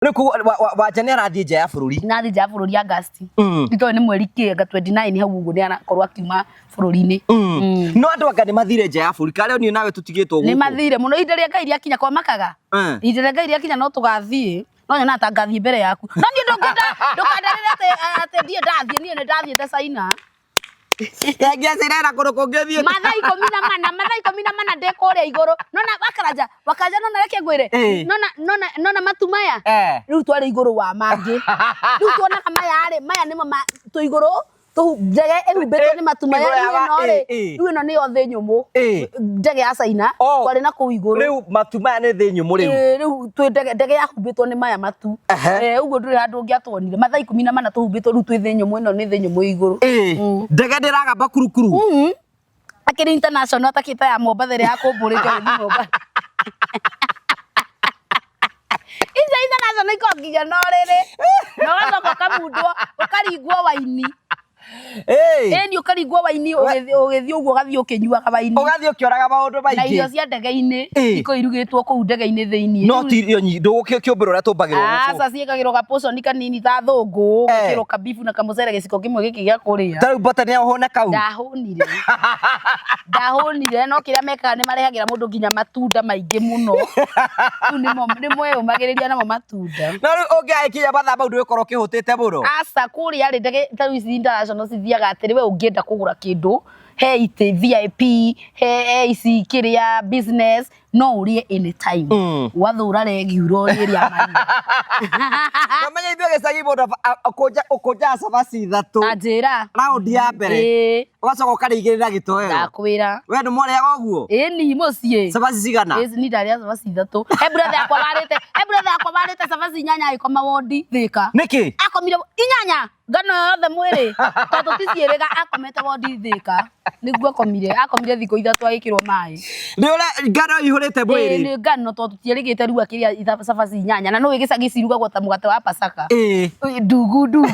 Rĩu koguo Wanja nĩ arathiĩ nja ya bũrũri. Nathiĩ nja ya bũrũri August. Nditoĩ nĩ mweri kĩ anga 29 hau ũguo nĩ arakorwo akiuma bũrũri-inĩ. No andũ anga nĩ mathire nja ya bũrũri karĩa niĩ nawe tũtigĩtwo gũkũ. Nĩ mathire mũno ihinda rĩa Ngai rĩakinya kwamakaga. Ihinda rĩa Ngai rĩakinya no tũgathiĩ. No nyonaga ta ngathiĩ mbere yaku. No niĩ ndũngĩnda ndũkandarĩre atĩ atĩ ndirĩ ndathiĩ niĩ nĩ ndathiĩte China. Thengia cirera kũndũ kũngĩ ũthiĩte. Mathaa 14, mathaa 14 ndĩ kũrĩa igũrũ. Nona Wakaranja, Wakaranja nona reke ngwĩre. Nona nona nona matu maya. Rĩu twarĩ igũrũ wa mangĩ. Rĩu tuonaga maya rĩ, maya nĩmo ma twĩ igũrũ ndege ĩhumbĩtwo nĩ matu maya. Rĩu ĩno rĩ, rĩu ĩno nĩyo thĩ nyũmũ. Ndege ya China twarĩ na kũu igũrũ. Rĩu matu maya nĩ thĩ nyũmũ rĩu. Rĩu twĩ ndege, ndege yahumbĩtwo nĩ maya matu. Ũguo ndũrĩ handũ ũngĩatuonire. Mathaa 14 tũhumbĩtwo rĩu twĩ thĩ nyũmũ, ĩno nĩ thĩ nyũmũ ĩ igũrũ. Ndege ndĩragamba kurukuru. Akĩrĩ international atakĩte ya Mombatha ĩrĩa yakũmbũrĩte gũthiĩ Mombatha. Icio international ikoragwo nginya na ũrĩrĩ. Na ũgacoka ũkamundwo, ũkaringwo waini. Ĩni ũkaringwo waini ũgĩthiĩ ũguo ũgathiĩ ũkĩnyuaga waini. Ũgathiĩ ũkĩoraga maũndũ maingĩ. Na irio cia ndege-inĩ ikoragwo irugĩtwo kũu ndege-inĩ thĩiniĩ. No ti irio nyingĩ, ndũgũkĩũmbĩrwo ũrĩa tũmbagĩrwo gũkũ. Aca, ciĩkagĩrwo ga portion kanini ta thũngũ, ũgekĩrwo kabibu na kamũcere gĩciko kĩmwe gĩkĩ gĩa kũrĩa. Ta rĩu mbote nĩ ũhũne kau? Ndahũnire. Ndahũnire no kĩrĩa mekaga nĩ marehagĩra mũndũ nginya matunda maingĩ mũno. Rĩu nĩmo nĩmweyũmagĩrĩria namo matunda. No rĩu ũngĩgagĩkinya mathaa mau ndũgĩkorwo ũkĩhũtĩte mũno? Aca, kũrĩa rĩ ndege ta rĩu ici international cithiaga atĩrĩ we ũngĩenda kũgũra kĩndũ he itĩ VIP, he ici kĩrĩa business no ũrĩe anytime. Wathũra regi ũrorĩe rĩa mahiga. Ndamenya ithuĩ gĩcagi mũndũ ũkũnjaga cabaci ithatũ. Ta njĩra. Raundi ya mbere. Ũgacoka ũkarĩigĩrĩra gĩtoero. Ndakwĩra. We nĩ mwarĩaga ũguo? Ĩni mũciĩ. Cabaci cigana? Ĩni ndarĩa cabaci ithatũ. He brother yakwa warĩte, he brother yakwa warĩte cabaci inyanya agĩkoma wondi Thĩka. Nĩkĩ? Akomire inyanya ngano yothe mwĩrĩ tondũ ti ciĩrĩga akomete wondi Thĩka. Nĩguo akomire, akomire thikũ ithatũ agĩkĩrwo maĩ. Nĩ ũrĩa ngano ĩihũrĩte mwĩrĩ. Ĩĩ nĩ ngano tondũ tũtiarĩgĩte rĩu akĩrĩa cabaci inyanya na nĩũĩ gĩcagi cirugagwo ta mũgate wa Pasaka. Ĩĩ. Ndungu ndungu.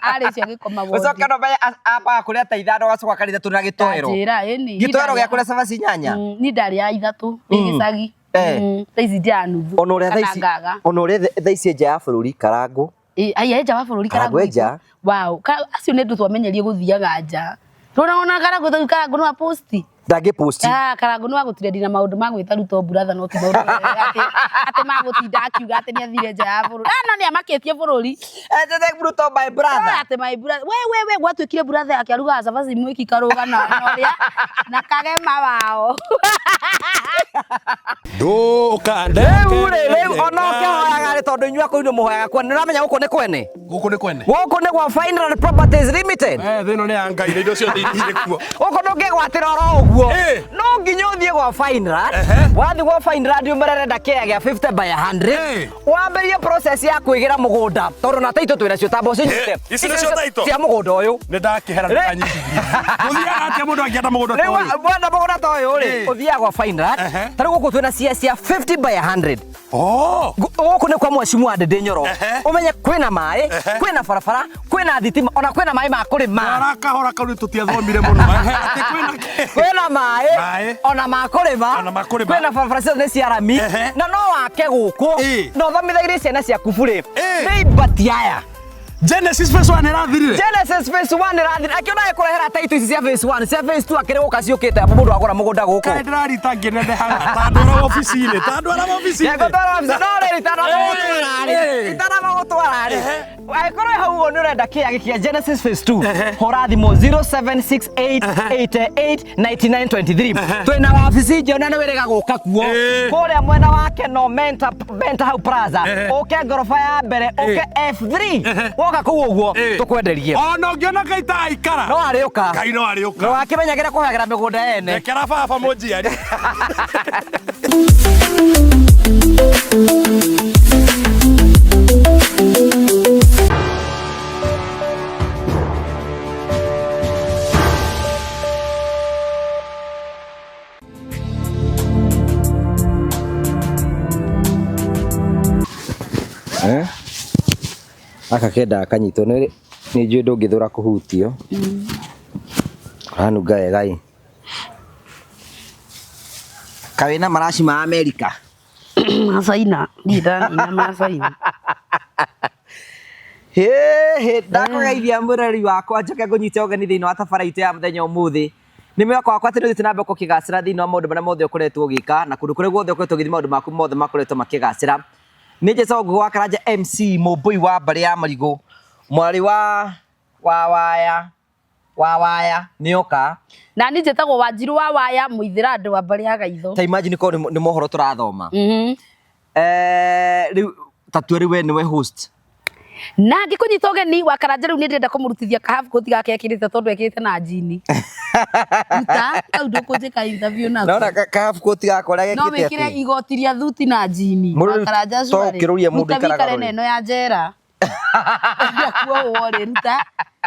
Arĩ cio agĩkoma wondi. Ũcoke no menye ambaga kũrĩa ta ithano agacoka akarĩa ithatũ na gĩtoero. Njĩra ĩni. Gĩtoero gĩa kũrĩa cabaci inyanya? Niĩ ndarĩaga ithatũ ndĩ gĩcagi. Thaa ici ndĩaga nuthu. Ona ũrĩa thaa ici ona ũrĩa thaa ici nja ya bũrũri Karangũ. Aya nja wa bũrũri Karangũ nja. Wow, acio nĩ andũ twamenyerie gũthiaga nja. Ndũrona Karangũ ta Karangũ no aposti. Ndangĩ posti. Ah, Karangũ nĩ wa gũtrendi na maũndũ ma gwĩta Ruto brother no ti maũndũ atĩ atĩ ma gũtinda akiuga atĩ nĩ athire nja ya bũrũri. Ah, no nĩ amakĩtie bũrũri. Etete Ruto my brother. Atĩ my brother. We we we gwatuĩkire brother yake arugaga cabaci mwĩki karũga na ũrĩa na kagema wao. Ndũkandeke Rĩu rĩ, rĩu ona ũkĩhoyaga rĩ tondũ inyuĩ akũu nĩ mũhoyaga kwene, nĩ ũramenya gũkũ nĩ kwene? Gũkũ nĩ kwene. Gũkũ nĩ gwa Fineland Properties Limited. Eh, thĩ ĩno nĩ ya Ngai na indo ciothe irĩ kuo. Gũkũ ndũngĩgwatĩra oro ũguo. Eh. No nginya ũthiĩ gwa Fineland. Wathiĩ gwa Fineland ũmerere ndakĩaya gĩa 50 by 100. Eh. Wambĩrĩrie process ya kwĩgĩra mũgũnda tondũ na taitũ twĩna cio tamba ũcinyite. Eh, ici nĩcio title? Cia mũgũnda ũyũ. Nĩ ndakĩhera ndũkanyitithie. Gũthiaga atĩa mũndũ angĩenda mũgũnda ta Rĩu ũyũ? wenda mũgũnda ta ũyũ rĩ, Eh. ũthiaga gwa Fineland. Ehe. Ta rĩu gũkũ twĩna cia cia 50 by 100. Oh! Gũkũ nĩ kwa mheshimiwa Ndindi Nyoro. Ehe. Ũmenye kwĩna maĩ, Ehe. kwĩna barabara, kwĩna thitima, ona kwĩna maĩ ma kũrĩma. Twara kahora kau nĩ tũtiathomire mũno. Ehe, atĩ kwĩna kĩ? Kwĩna maĩ, Maĩ. ona ma kũrĩma. Ona ma kũrĩma. Kwĩna barabara ciothe nĩ cia rami. Ehe. Na no wake gũkũ. Ĩ. Na ũthomithagĩrie ciana ciaku burĩ. Ĩ. Nĩ ibati aya. Genesis phase 1 ĩrathirire. Genesis phase 1 ĩrathira. Akĩona agĩkũrehera title ici cia phase 1, cia phase 2 akĩrĩ gũka ciũkĩte abu mũndũ agũra mũgũnda gũkũ. Kaĩ ndĩrarita ngĩnenehaga ta ndwara obici-inĩ, ta ndwara obici-inĩ. Ngũtwara obici, no rĩrĩ itanamba gũtwara rĩ, itanamba gũtwara rĩ. Angĩkorwo wĩ hau ũguo nĩ ũrenda kĩaya gĩkĩ kĩa Genesis phase 2, hũra thimũ 0768889923. Twĩna wabici njerũ na nĩ wĩrĩga gũka kuo. Kũrĩa mwena wa Keno Menta Menta hau Plaza, ũke ngoroba ya mbere, ũke F3. Woka kũu ũguo tũkwenderie. Ona ũngĩona Ngai ta aikara. No arĩũka. Ngai no arĩũka. No akĩmenyagĩra kũhagĩra mĩgũnda ene. Rekera baba mũnjiari. Eh? Aka kendaga kanyitwo nĩ nĩ njũĩ ndũngĩthũra kũhutio. Karanunga wega ĩ. Kaĩ wĩna maraci ma Amerika? Macaina ndirĩ ndanina macaina. Hĩ ndakũgeithia mwĩrori wakwa, njoke ngũnyite ũgeni thĩinĩ wa tabara itũ ya mũthenya ũmũthĩ. Nĩ mwĩhoko wakwa atĩ nĩ ũthiĩte na mbere ũkĩgacĩra thĩinĩ wa maũndũ marĩa mothe ũkoretwo ũgĩka, na kũndũ kũrĩa guothe ũkoretwo ũgĩthiĩ, maũndũ maku mothe makoretwo makĩgacĩra. Nĩ njĩtagwo Ngũgĩ wa Karanja MC Mũmbũi wa mbarĩ ya Marigũ, mwarĩ wa waya wa waya nĩoka. Na niĩ njĩtagwo Wanjirũ wa Waya, Mũithĩrandũ wa mbarĩ ya Gaitho. Ta imagine korwo nĩ mohoro tũrathoma. Rĩu ta tue rĩu we nĩwe host. Na ngĩkũnyita ũgeni wa Karanja, rĩu nĩ ndĩrenda kũmũrutithia ka half coat gake ekĩrĩte, tondũ ekĩrĩte na jini. Ruta kau, ndũkũnjĩka interview nako. Naona ka half coat gakwa ũrĩa no gekĩte wĩkĩre atĩ. Igoti rĩa thuti na jini. Mũndũ wa rĩu Karanja to cuarĩ. ũkĩrũria mũndũ Ruta aikaraga wĩikare rũrĩ. na ĩno ya njera. Kuohwo rĩ, ruta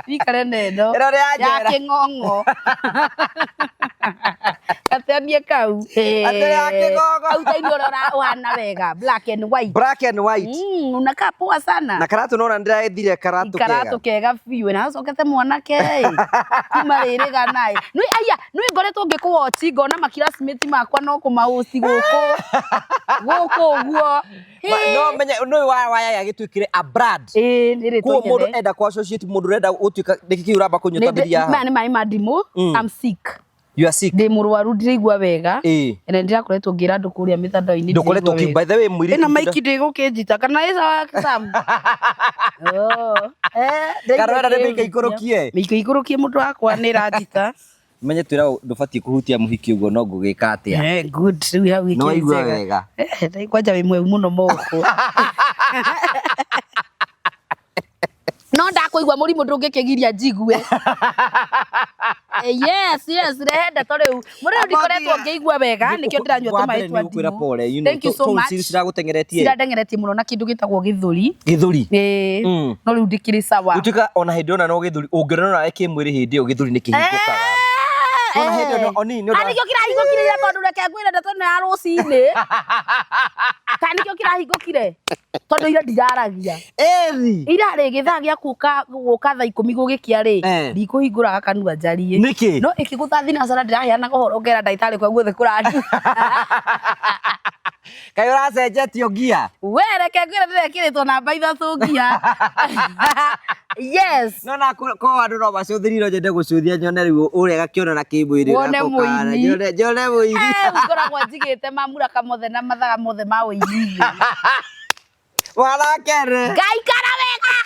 wĩikare na ĩno Ĩno nĩ ya njera. Kĩng'ong'o gateanie kau. Atĩ ya kĩng'ong'o. Kau taini ũrĩa ũhana wega, black and white. Black and white. Unakaa poa sana. Na karatu nona ndĩraethire karatu kega. Karatu kega biũ, na acokete mwanake ĩ kuma rĩrĩ gana ĩ nĩ aya nĩ ngoretwo ngĩkũwochi, ngona makiracimĩti makwa no kũmaũci gũkũ gũkũ ũguo. No menye no wa waya yagĩtuĩkire a brand. Ĩĩ, nĩ rĩtwa Kuo mũndũ inene. enda kũ associate, mũndũ ũrenda gũtuĩka nĩkĩ kĩu ũramba kũnyua Maya nĩ maĩ ma ndimũ. I'm sick. You are sick. Ndĩ mũrwaru, ndiraigua wega. Na ndĩrakoretwo ngĩra andũ kũrĩa mĩtandao-inĩ. Ndũkoretwo Ndiraigua by the way mwĩrĩ. Ĩna maiki ndĩgũkĩnjita kana ĩ sawa Sam? Oh. Kana ũrenda nĩ mĩike ikũrũkie? Mĩike ikũrũkie, mũndũ wakwa, nĩ ĩranjita. Menye twĩra ndũbatiĩ kũhutia mũhiki ũguo, no ngũgĩka atĩa? Good, rĩu hau Nĩ ĩkĩrĩ waigua njega. wega? Kwanja wĩ mweu mũno moko. No ndakũigua mũrimũ ndũngĩkĩgiria njigue. Yes, rehe ndeto rĩu. Mũrĩu, ndikoretwo ngĩigua wega, nĩkĩo ndĩranyua tũmaĩ twa ndimũ. Pole, you know, Thank you so much. Ciragũteng'eretie. Cirandengeretie mũno na kĩndũ gĩtagwo gĩthũri. Gĩthũri. Ĩĩ. No rĩu ndĩkĩrĩ sawa. Gũtuĩka ona hĩndĩ ona no gĩthũri ũngĩrora nawe kĩmwĩrĩ, hĩndĩ ĩyo gĩthũri nĩ kĩhingũkaga. Ona hĩndĩ ĩyo oni nĩ Na nĩkĩo kĩrahingũkire ira, tondũ reke ngwĩre ndeto ĩno ya rũcinĩ, kana nĩkĩo kĩrahingũkire tondũ ira ndiraragia. Ĩri. Ira rĩ, gĩthaa gĩa gũka gũka thaa 10 gũgĩkia rĩ, ndikũhingũraga kanua njarie. Nĩkĩ? No ĩkĩgũtha thinacara, ndĩraheanaga ũhoro ngera ndagĩtarĩ kwa guothe kũrandu. Kaĩ ũracenjetio ngia? We, reke ngwĩre, ndĩrekĩrĩtwo namba 3 ngia. Yes. No na ko andũ no macũthĩrire, nyende gũcũthia nyone rĩu ũrĩa gakĩona na kĩmwĩrĩ. Wone ũrĩa mũini. Nyone mũini. Ngoragwo njigĩte mamuraka mothe na mathaga mothe ma ũini. Warakere. Ngaikara wega.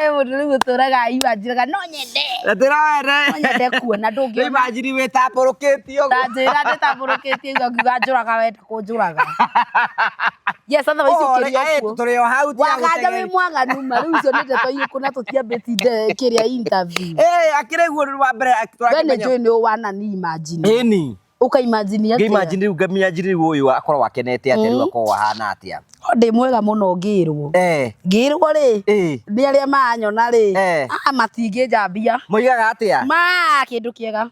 Mũndũ rĩu ũtũraga imanjiraga no nyende. Na ndĩrawene. No nyende kuona Rĩu ndũngĩona. imagine wĩtambũrũkĩtie ũguo. Ta njĩra ndĩtambũrũkĩtie ũguo, ngiuga njũraga, wenda kũnjũraga. Yes, otherwise ũkĩria Eh, kuo. tũrĩ o hau tiga Waganja wĩ gũteng'eria. mwaganu ma, rĩu icio nĩ ndeto irĩkũ na tũtiambĩtie kĩrĩa interview? Akĩrĩ guo rĩu wa mbere We nĩ tũrakĩmenya. njũĩ nĩ wanani imagine. Ĩni. Ũka imagine atĩa? Ngĩimagine rĩu, ngamimagine rĩu ũyũ akorwo akenete atĩa, rĩu akorwo ahana atĩa? O ndĩ mwega mũno ngĩrwo. Ngĩrwo rĩ, nĩ arĩa maranyona rĩ, ah, matingĩnjambia. Moigaga atĩa? Ma kĩndũ kĩega.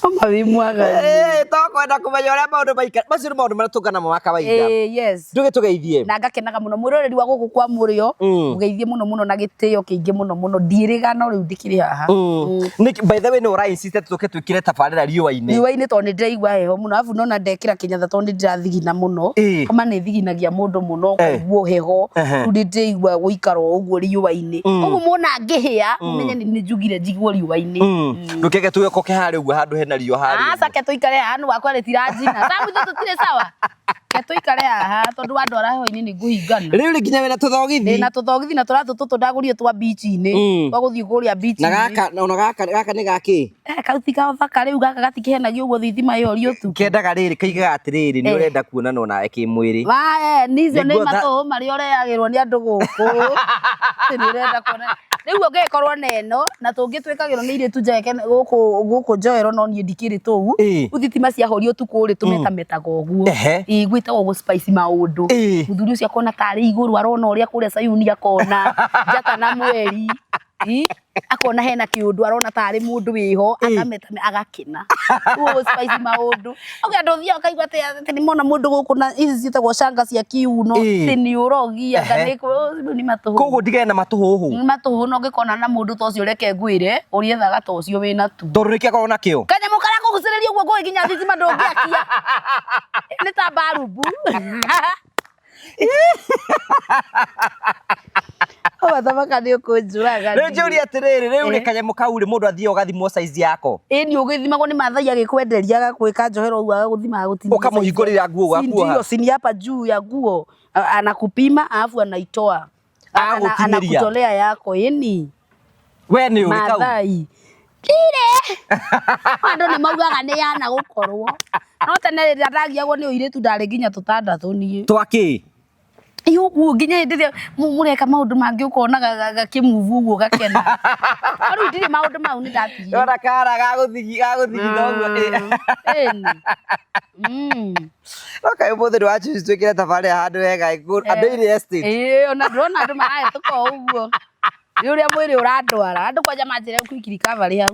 Oma wĩ mwaganu. Tokwenda kũmenya ũrĩa maũndũ maikara. Macio nĩ maũndũ marĩa tũngana ma kawaida. Yes. Nduge tũgeithie. Na ngakenaga mũno mwĩroreri wa gũkũ kwa mũrĩo. Mũgeithie mũno mũno na gĩtĩo kĩingĩ mũno mũno, ndiĩrĩga no rĩu ndĩkĩrĩ haha. Nĩkĩ, by the way, nĩ ũra insist tũke twĩkĩre tabarĩra riũa-inĩ? Riũa-inĩ tondũ nĩ ndĩraigua heho mũno, arabu nona ndekĩra kĩnyatha tondũ nĩ ndĩrathigina mũno. Homa nĩ thiginagia mũndũ mũno, ũkaigua heho. Rĩu nĩ ndĩraigua gũikara o ũguo riũa-inĩ, koguo muona ngĩhĩa mũmenye nĩ njugire njiguo riũa-inĩ. Ndũkeke tũgĩkoke harĩa ũguo handũ hena riũa harĩa. Aca, ke tũikare haha, nĩ wakwa rĩtiranjina. Samu, ithuĩ tũtirĩ sawa, ke tũikare haha tondũ wandwara heho-inĩ nĩ ngũhingana. Rĩu rĩ, nginya wĩna tũthogithi. Ndĩna tũthogithi na tũratũ tũtũ ndagũrire twa beach-inĩ. Twa gũthiĩ kũrĩa Na beach-inĩ. Gaka ona gaka nĩ gakĩ? Kau ti gathaka rĩu, gaka gatikĩhenagia ũguo thitima ĩhorio ũtukũ. Kendaga rĩrĩ, kaigaga atĩrĩrĩ, nĩ ũrenda kuonana nawe kĩmwĩrĩ. Wae, nicio nĩ Nĩguo matũhũ marĩa ũrehagĩrwo nĩ andũ gũkũ. Atĩ nĩ ũrenda kuona. Rĩu ũngĩgĩkorwo na ĩno na tũngĩ twĩkagĩrwo nĩ irĩtu njeke gũkũ gũkũ njoero, no niĩ ndikĩrĩ tũu. Rĩu thitima ciahorio ũtukũ rĩ, tũmetametaga ũguo. Ĩĩ, gwĩtagwo gũ spice maũndũ. Mũthuri ũcio akona tarĩ igũrũ, arona ũrĩa kũrĩa Sayuni akona njata na mweri. Akona hena kiundu arona tarĩ mũndũ wĩho, akameta agakena. Rĩu spice maũndũ. Okay, andũ thiaga ũkaigua atĩ atĩ nĩ mona mũndũ gũkũ na ici ciĩtagwo canga cia kiuno, atĩ nĩ ũrogi, anga nĩ rĩu nĩ matũhũhũ. Koguo ndigane na matũhũhũ. Nĩ matũhũhũ na ũngĩkona na mũndũ ta ũcio reke ngwĩre, ũrĩethaga ta ũcio wĩna tuo. Tondũ nĩkĩo akoragwo nakĩo. Kanyamũ karakũgucĩrĩria ũguo ngũĩ nginya thitima ndũngĩakia. Nĩ ta mbarubu. Wathamaka nĩ ũkũnjũraga. Rĩu njũrie atĩrĩrĩ, rĩu rĩ kanyamũ kau rĩ mũndũ athiaga ũgathimwo size yako. Ĩĩ nĩ ũgĩthimagwo nĩ Maathai agĩkwenderia agagwĩka njohero ũguo agagũthima agagũtinia. Ũkamũhingũrĩra nguo ũgakuoha. Ndio, si ni hapa juu ya nguo anakupima alafu anaitoa. Agagũtinĩria. Anakutolea yako ĩni. We nĩ ũrĩ kau. Maathai. Ndirĩ. Andũ nĩ maugaga nĩ yana gũkorwo. No tene rĩrĩa ndagiagwo nĩ ũirĩtu ndarĩ nginya tũtandatũ niĩ. Twakĩ? Ĩ ũguo nginya hĩndĩ ĩrĩa mũreka maũndũ mangĩ ũkona gakĩmove ũguo ũgakena. No rĩu ndirĩ maũndũ mau nĩ ndatigire. Ona kara gagũthigi gagũthigitha ũguo. Ĩni. No kaĩ ũmũthĩ nĩ wachoose twĩkĩre tabarĩra handũ hega andũ irĩ estate. Ĩĩ ona ndĩrona andũ marahĩtũka o ũguo. Nĩ ũrĩa mwĩrĩ ũrandwara. Andũ kwanja manjĩre quick recovery hau.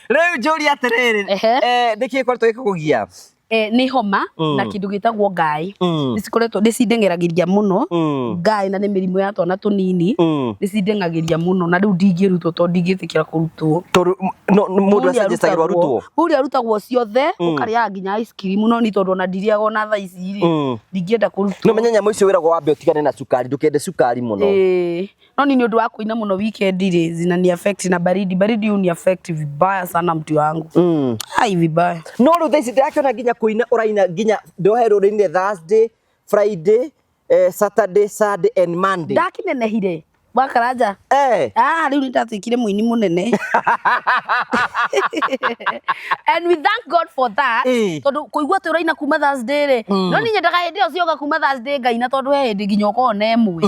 Rĩu njũrie atĩrĩrĩ, nĩkĩ gĩkoretwo gĩkũgia? Nĩ homa na kĩndũ gĩtagwo ngaĩ. Nĩ cikoretwo nĩ cindeng'eragĩria mũno. Ngaĩ na nĩ mĩrimũ ya twana tũnini. Nĩ cindeng'agĩria mũno na rĩu ndingĩrutwo tondũ ndingĩtĩkĩra kũrutwo. Tondũ mũndũ acenjecagĩrwo arutwo. Ũrĩa arutagwo ciothe, ũkarĩaga nginya ice cream no ni tondũ ona ndirĩaga ona thaa ici rĩ, ndingĩenda kũrutwo. No menye nyamũ icio wĩragwo wambe ũtigane na cukari, ndũkende cukari mũno. Ĩĩ. No ni ũndũ wa kũina mũno weekend rĩ, zinani affect na baridi. Baridi huni affect vibaya sana mtu wangu. Ai vibaya. No rĩu thaa ici ndĩrakĩona nginya kũina ũraina nginya ndohe rũrĩinĩ Thursday, Friday, Saturday, Sunday and Monday. Ndakinenehire. Wakaranja. Ah, rĩu nĩndatuĩkire mũini mũnene. And we thank God for that. Tondũ kũigua atĩ ũraina kuma Thursday rĩ, no niĩ nyendaga hĩndĩ ĩyo cioka kuma Thursday ngaina tondũ he hĩndĩ nginya ũkoragwo na ĩmwe.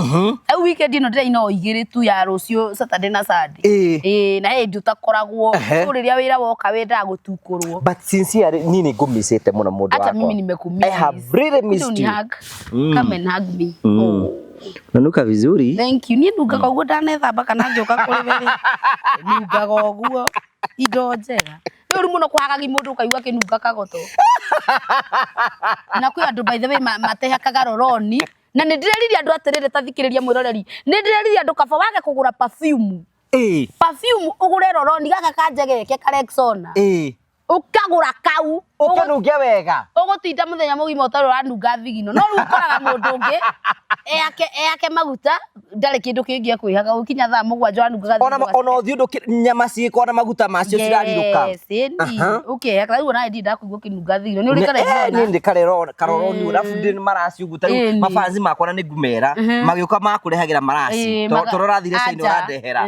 Rĩu weekend ĩno ndĩraina o igĩrĩ tu ya rũciũ Saturday na Sunday. Ĩĩ, na he hĩndĩ ũtakoragwo. Rĩu rĩrĩa wĩra woka wendaga gũtukũrwo. But sincerely, niĩ nĩ ngũmicĩte mũno mũndũ Hata wakwa. mimi nimekumiss. I have really missed you. Hug. Come and hug me. Oh. Nanuka vizuri. Thank you. Niĩ nungaga ũguo ndanethamba kana ngĩũka kũrĩ we rĩ. Nungaga ũguo indo njega. Nĩ ũru mũno kũhagagi mũndũ ũkaigua akĩnunga kagoto. Na kwĩ andũ by the way matehakaga roroni. Na nĩ ndĩreririe andũ atĩrĩrĩ ta thikĩrĩria mwĩroreri. Nĩ ndĩreririe andũ kaba wage kũgũra perfume. Perfume ũgũre roroni gaka kanjegeke ka Rexona. Ũkagũra kau. Ũkĩnunge wega. Ũgũtinda mũthenya mũgima ũtarĩ ũranunga thigino. No rĩu ũkoraga mũndũ ũngĩ eyake maguta ndarĩ kĩndũ kĩngĩ ekwĩhaka gũkinya thaa mũgwanja ũranungaga Ona thigino. ona ũthiũ ndũkĩ nyama ciĩkwa na maguta macio cirarirũka. Yes, ĩni. Ũkeyaka rĩu ona niĩ ndakũigua ũkĩnunga thigino. Nĩ ũrĩ Karexona? Niĩ ndĩ karoroni ũrabu ndĩ maraci ũguo ta rĩu mabanzi makwa na nĩ ngũmera magĩũka makũrehagĩra maraci tondũ ũrathire China ũrandehera.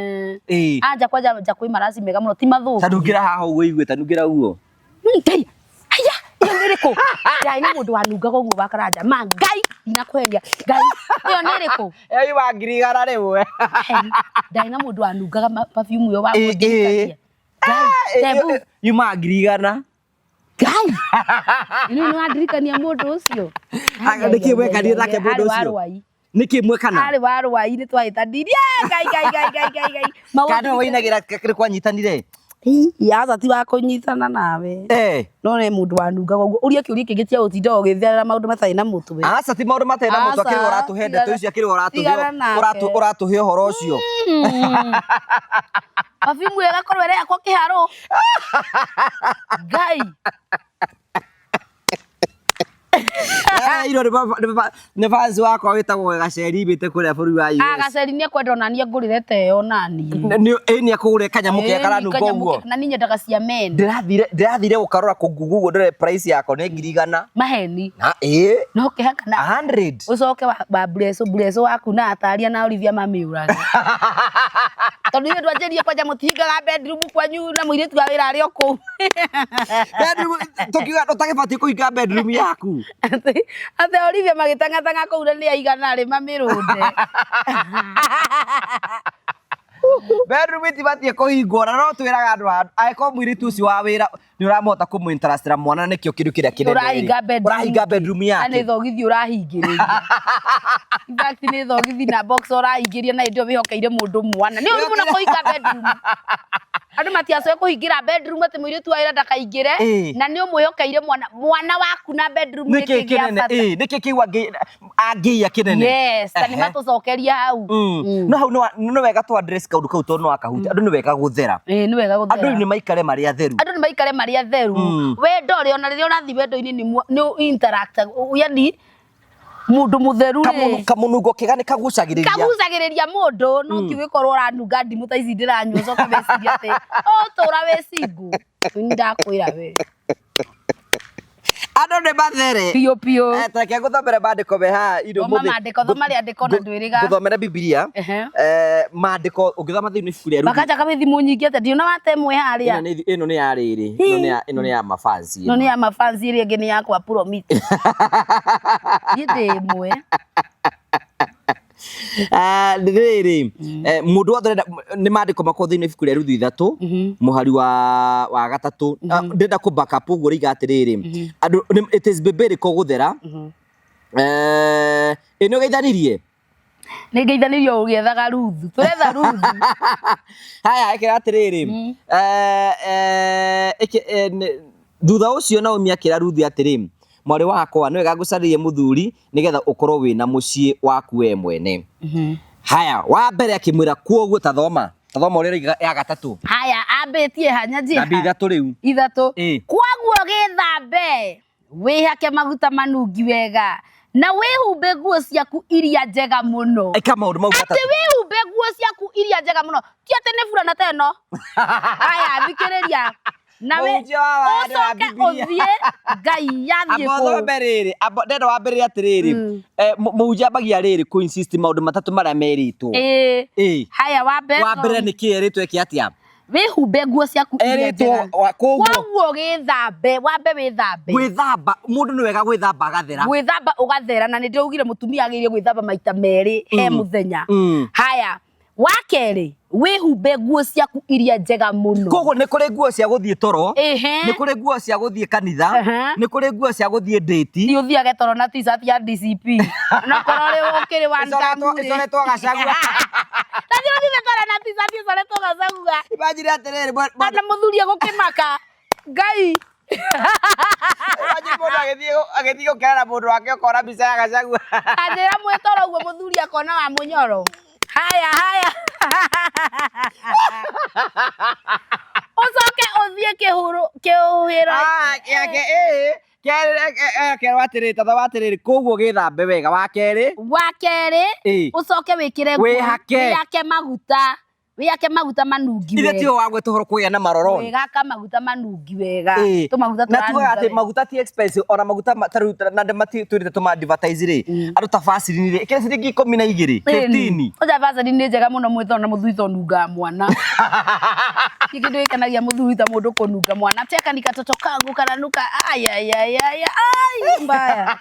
Anja kwanja nja kwĩ maraci mega mũno ti mathũku. Ta nungĩra haha ũguo igue ta nungĩra ũguo. Ngai, haya, ĩyo nĩ ĩrĩkũ? Ndarĩ na mũndũ wanungaga ũguo wa Karanja. Ma Ngai, ndinakũheria. Ngai, ĩyo nĩ ĩrĩkũ? Ĩyo yuma ngiri igana rĩmwe. Ndarĩ na mũndũ wanungaga perfume ĩyo wa kũndirikania. Ngai, tebu. Yuma ngiri igana. Ngai. Ĩno nĩ wandirikania mũndũ ũcio. Nĩkĩ mwekanire nake mũndũ ũcio? Nĩkĩ mwekana? Arĩ wa Rwai nĩ twahĩtanirie. Ngai, Ngai, Ngai, Ngai, Ngai, Ngai. Kana wainagĩra kĩrĩ kwanyitanire? Aca ti wa kũnyitana nawe. No nĩ mũndũ wanungaga ũguo. Ũria kĩũria kĩngĩ tia gũtinda ũgĩtherera maũndũ matarĩ na mũtwe. Aca ti maũndũ matarĩ na mũtwe akĩrĩ ũratũhe ndeto icio akĩrĩ ũratũhe ũhoro ũcio. Perfume ĩyo ĩgakorwo ĩrehakwo kĩharũ. Ngai. Iro nĩ fans wakwa wĩtagwo Gaceri wĩte kũrĩa bũrũri wa US. Gaceri nĩ ekwenda ona niĩ ngũrĩre ta ĩyo naniĩ. Ĩ nĩ ekũgũrĩre kanyamũ kega karanunga ũguo. Na niĩ nyendaga cia men. Ndĩrathire gũkarora kũ Google ũguo ndore price yako nĩ ngiri igana. Maheni. Ĩ. No ũkĩhaka na 100. Ũcoke wa bureco waku na ataria na Olivia mamĩũrage. Tondũ ithuĩ twanjĩrĩrie kwanja mũtihingaga bedroom kwanyu na mũirĩtu wa wĩra arĩ o kũu. Bedroom tũkiuga ũtagĩbatiĩ kũhinga bedroom yaku. Atĩ Olivia magĩtang'atang'a kũu na nĩ aigana rĩ mamĩrũnde. Bedroom ĩtibatiĩ kũhingwo na no twĩraga andũ angĩkorwo mũirĩtu ũcio wa wĩra nĩ ũramũhota kũmũ-interestĩra mwana nĩkĩo kĩndũ kĩrĩa kĩnene Ũrahinga bedroom. Ũrahinga bedroom Na yake. nĩ thogithi ũrahingĩrĩria. In fact nĩ thogithi na box ũrahingĩria na hĩndĩ ĩyo wĩhokeire mũndũ mwana. Nĩ ũru mũno kũhinga bedroom. Andũ matiacoe kũhingĩra bedroom atĩ mũirĩtu wa wĩra ndakaingĩre na nĩ ũmwĩhokeire mwana mwana waku na bedroom nĩkĩ nĩkĩ gĩa kĩnene bata. Nĩkĩ kĩu angĩiya kĩnene. Yes, ta nĩ matũcokeria hau. No hau nĩ wega tũ address kaũndũ kau tondũ no akahutia andũ nĩ wega gũthera. Nĩ wega Andũ gũthera. rĩu nĩ maikare marĩ atheru. Andũ nĩ maikare marĩ atheru. Wendo rĩ ona rĩrĩa ũrathiĩ wendo-inĩ nĩ interact yani mũndũ mũtheru rĩ Kamũnungo kega nĩ kagucagĩrĩria. Kagucagĩrĩria mũndũ no ti gũkorwo ũranunga ndimũ ta ici ndĩranyua ũcoke wĩcirie atĩ ũtũra wĩ single. Nĩ ndakwĩra we. Andũ nĩ mathere. Piũ piũ. Tareke ngũthomere maandĩko me haha indo Thoma maandĩko, thoma rĩandĩko na ndwĩrĩga. Ngũthomere Bibilia. Maandĩko ũngĩthoma thĩinĩ ibuku rĩa Ruthu. Wakanja kamĩ thimũ nyingĩ atĩa ndiona wate ĩmwe harĩa. Ĩno nĩ ya rĩrĩ. Ĩno nĩ ya mafansi. Ĩno nĩ ya mafansi ĩrĩa ĩngĩ nĩ yakwa promit. Niĩ ndĩ ĩmwe. Rĩrĩ mũndũ wothe ũrenda nĩ maandĩko makwa thĩinĩ ibuku rĩa Ruthu 3 mũhari wa 3. Ndĩrenda kũ back up ũguo rĩiga atĩrĩrĩ andũ it is biblical gũthera. Ĩ nĩ ũgeithanirie? Nĩ ngeithanirio ũgĩethaga Ruthu. Tũretha Ruthu. Haya ĩkĩra atĩrĩrĩ thutha ũcio Naomi akĩra Ruthu atĩrĩ mwarĩ wakwa nĩ wega ngũcarĩrie mũthuri nĩgetha ũkorwo wĩna mũciĩ waku we mwene. Haya wa mbere akĩmwĩra kwoguo tathoma ũrĩa ĩroiga ya gatatũ. Haya ambĩtie ha nyanjie Namba 3 rĩu. 3. Kwoguo gĩthambe wĩhake maguta manungi wega na wĩhumbe nguo ciaku iria njega mũno. Ĩka maũndũ mau matatũ. Atĩ wĩhumbe nguo ciaku iria njega mũno. Ti atĩ nĩ burana ta ĩno. Haya thikĩrĩria. Na we ũcoke ũthiĩ Ngai yathiĩ kũ. Amba rĩrĩ, ndenda wambĩrĩrie atĩrĩrĩ. Mũhunjia ambagia rĩrĩ kũ insist maũndũ matatũ marĩa merĩtwo. Haya wa mbere. Wa mbere nĩ kĩ erĩtwo eke atĩa? Wĩhumbe nguo ciaku iria njega. Kwoguo gĩthambe, wambe wĩthambe. Gwĩthamba, mũndũ nĩ wega gwĩthamba agathera. Gwĩthamba ũgathera na nĩ ndĩraugire mũtumia agĩrĩire gwĩthamba maita merĩ he mũthenya. Haya, wa kerĩ wĩhumbe nguo ciaku iria njega mũno. Koguo nĩ kũrĩ nguo cia gũthiĩ toro, nĩ kũrĩ nguo cia gũthiĩ kanitha, nĩ kũrĩ nguo cia gũthiĩ date. Ti ũthiage toro na t-shirt ya DCP. Na korwo rĩ ũkĩrĩ wa Nkamurĩ. Ĩcoretwo Gachagua. Ta thiĩ ũthiĩ toro na t-shirt ĩcoretwo Gachagua. Imagine atĩrĩrĩ, Ona mũthuri egũkĩmaka. Ngai. Imagine mũndũ agĩthiĩ gũkerera mũndũ wake ũkona mbica ya Gachagua. Anjĩra mwĩtoro ũguo mũthuri akona wa mũnyoro. Haya haya. Ũcoke ũthiĩ kĩhuhĩro. Kerwo atĩrĩrĩ, tathoma atĩrĩrĩ, koguo gĩthambe wega. Wa kerĩ. Wa kerĩ, ũcoke wĩkĩre nguo, Wĩhake. wĩhake maguta. Wĩhake maguta manungi Ithe wega. tiwe wagweta ũhoro kũgĩa na maroro. Wĩgaka maguta manungi wega. Tũmaguta Na tugaga tũranunga atĩ wega. maguta ti expensive ona maguta ta rĩu na andũ twĩrĩte tũma advertise rĩ andũ ta Vaseline rĩ ĩkĩra ciringi 12 15. Oja Vaseline nĩ njega mũno mwĩtoro na mũthuri to nungaga mwana. Ti kĩndũ gĩkenagia mũthuri ta mũndũ kũnunga mwana. Teka ni katoto kangu kananuka. Ai ai ai ai ai mbaya.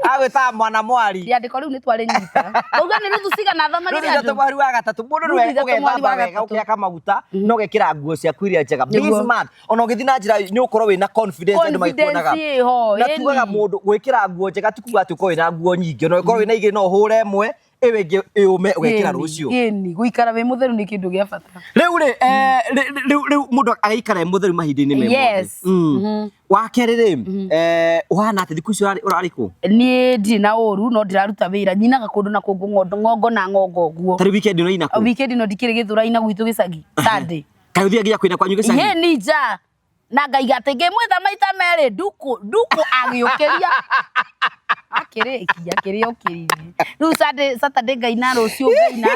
Agwĩtaga mwana mwari. Rĩandĩko rĩu nĩ twarĩnyita. Ũguo nĩ Ruthu cigana thoma Ruthu rĩrĩ 3 andũ. mweri wa 3 mũndũ Ruthu nĩwe 3 mweri ũgethamba wa wega 3. ũkĩhaka maguta na ũgekĩra nguo ciaku iria njega. Be Nĩguo. smart. Ona ũgĩthiĩ na njĩra nĩ ũkorwo wĩna confidence andũ magĩkuonaga. Confidence ĩho, Na tugaga ĩni. mũndũ gwĩkĩra nguo njega ti kuga atĩ ũkorwo wĩna nguo nyingĩ. Ona ũkorwo wĩna igĩrĩ no ũhũre ĩmwe ĩyo ĩngĩ ĩũme ũgekĩra rũciũ. Ĩni, gũikara wĩ mũtheru nĩ kĩndũ gĩa bata. Rĩu rĩ, rĩu mũndũ agĩikara e mũtheru mahinda-inĩ me mothe. Yes. Wa kerĩ rĩ, ũhana atĩ thikũ ici ũrarĩ kũ? Niĩ ndirĩ na ũru no ndĩraruta wĩra nyinaga kũndũ na kũngũ ng'ongo na ng'ongo ũguo. Ta rĩu weekend ĩno ina kũ? Weekend ĩno ndikĩrĩ Gĩthũrai na gwitũ gĩcagi Sunday. Kaĩ ũthiaga nginya kũina kwanyu gĩcagi? Ĩ ni nja na ngaiga atĩ ngĩmwĩta maita merĩ nduku agĩũkĩria. Akĩrĩkia kĩrĩa ũkĩririe. Rĩu Saturday ngaina rũciũ ngaina.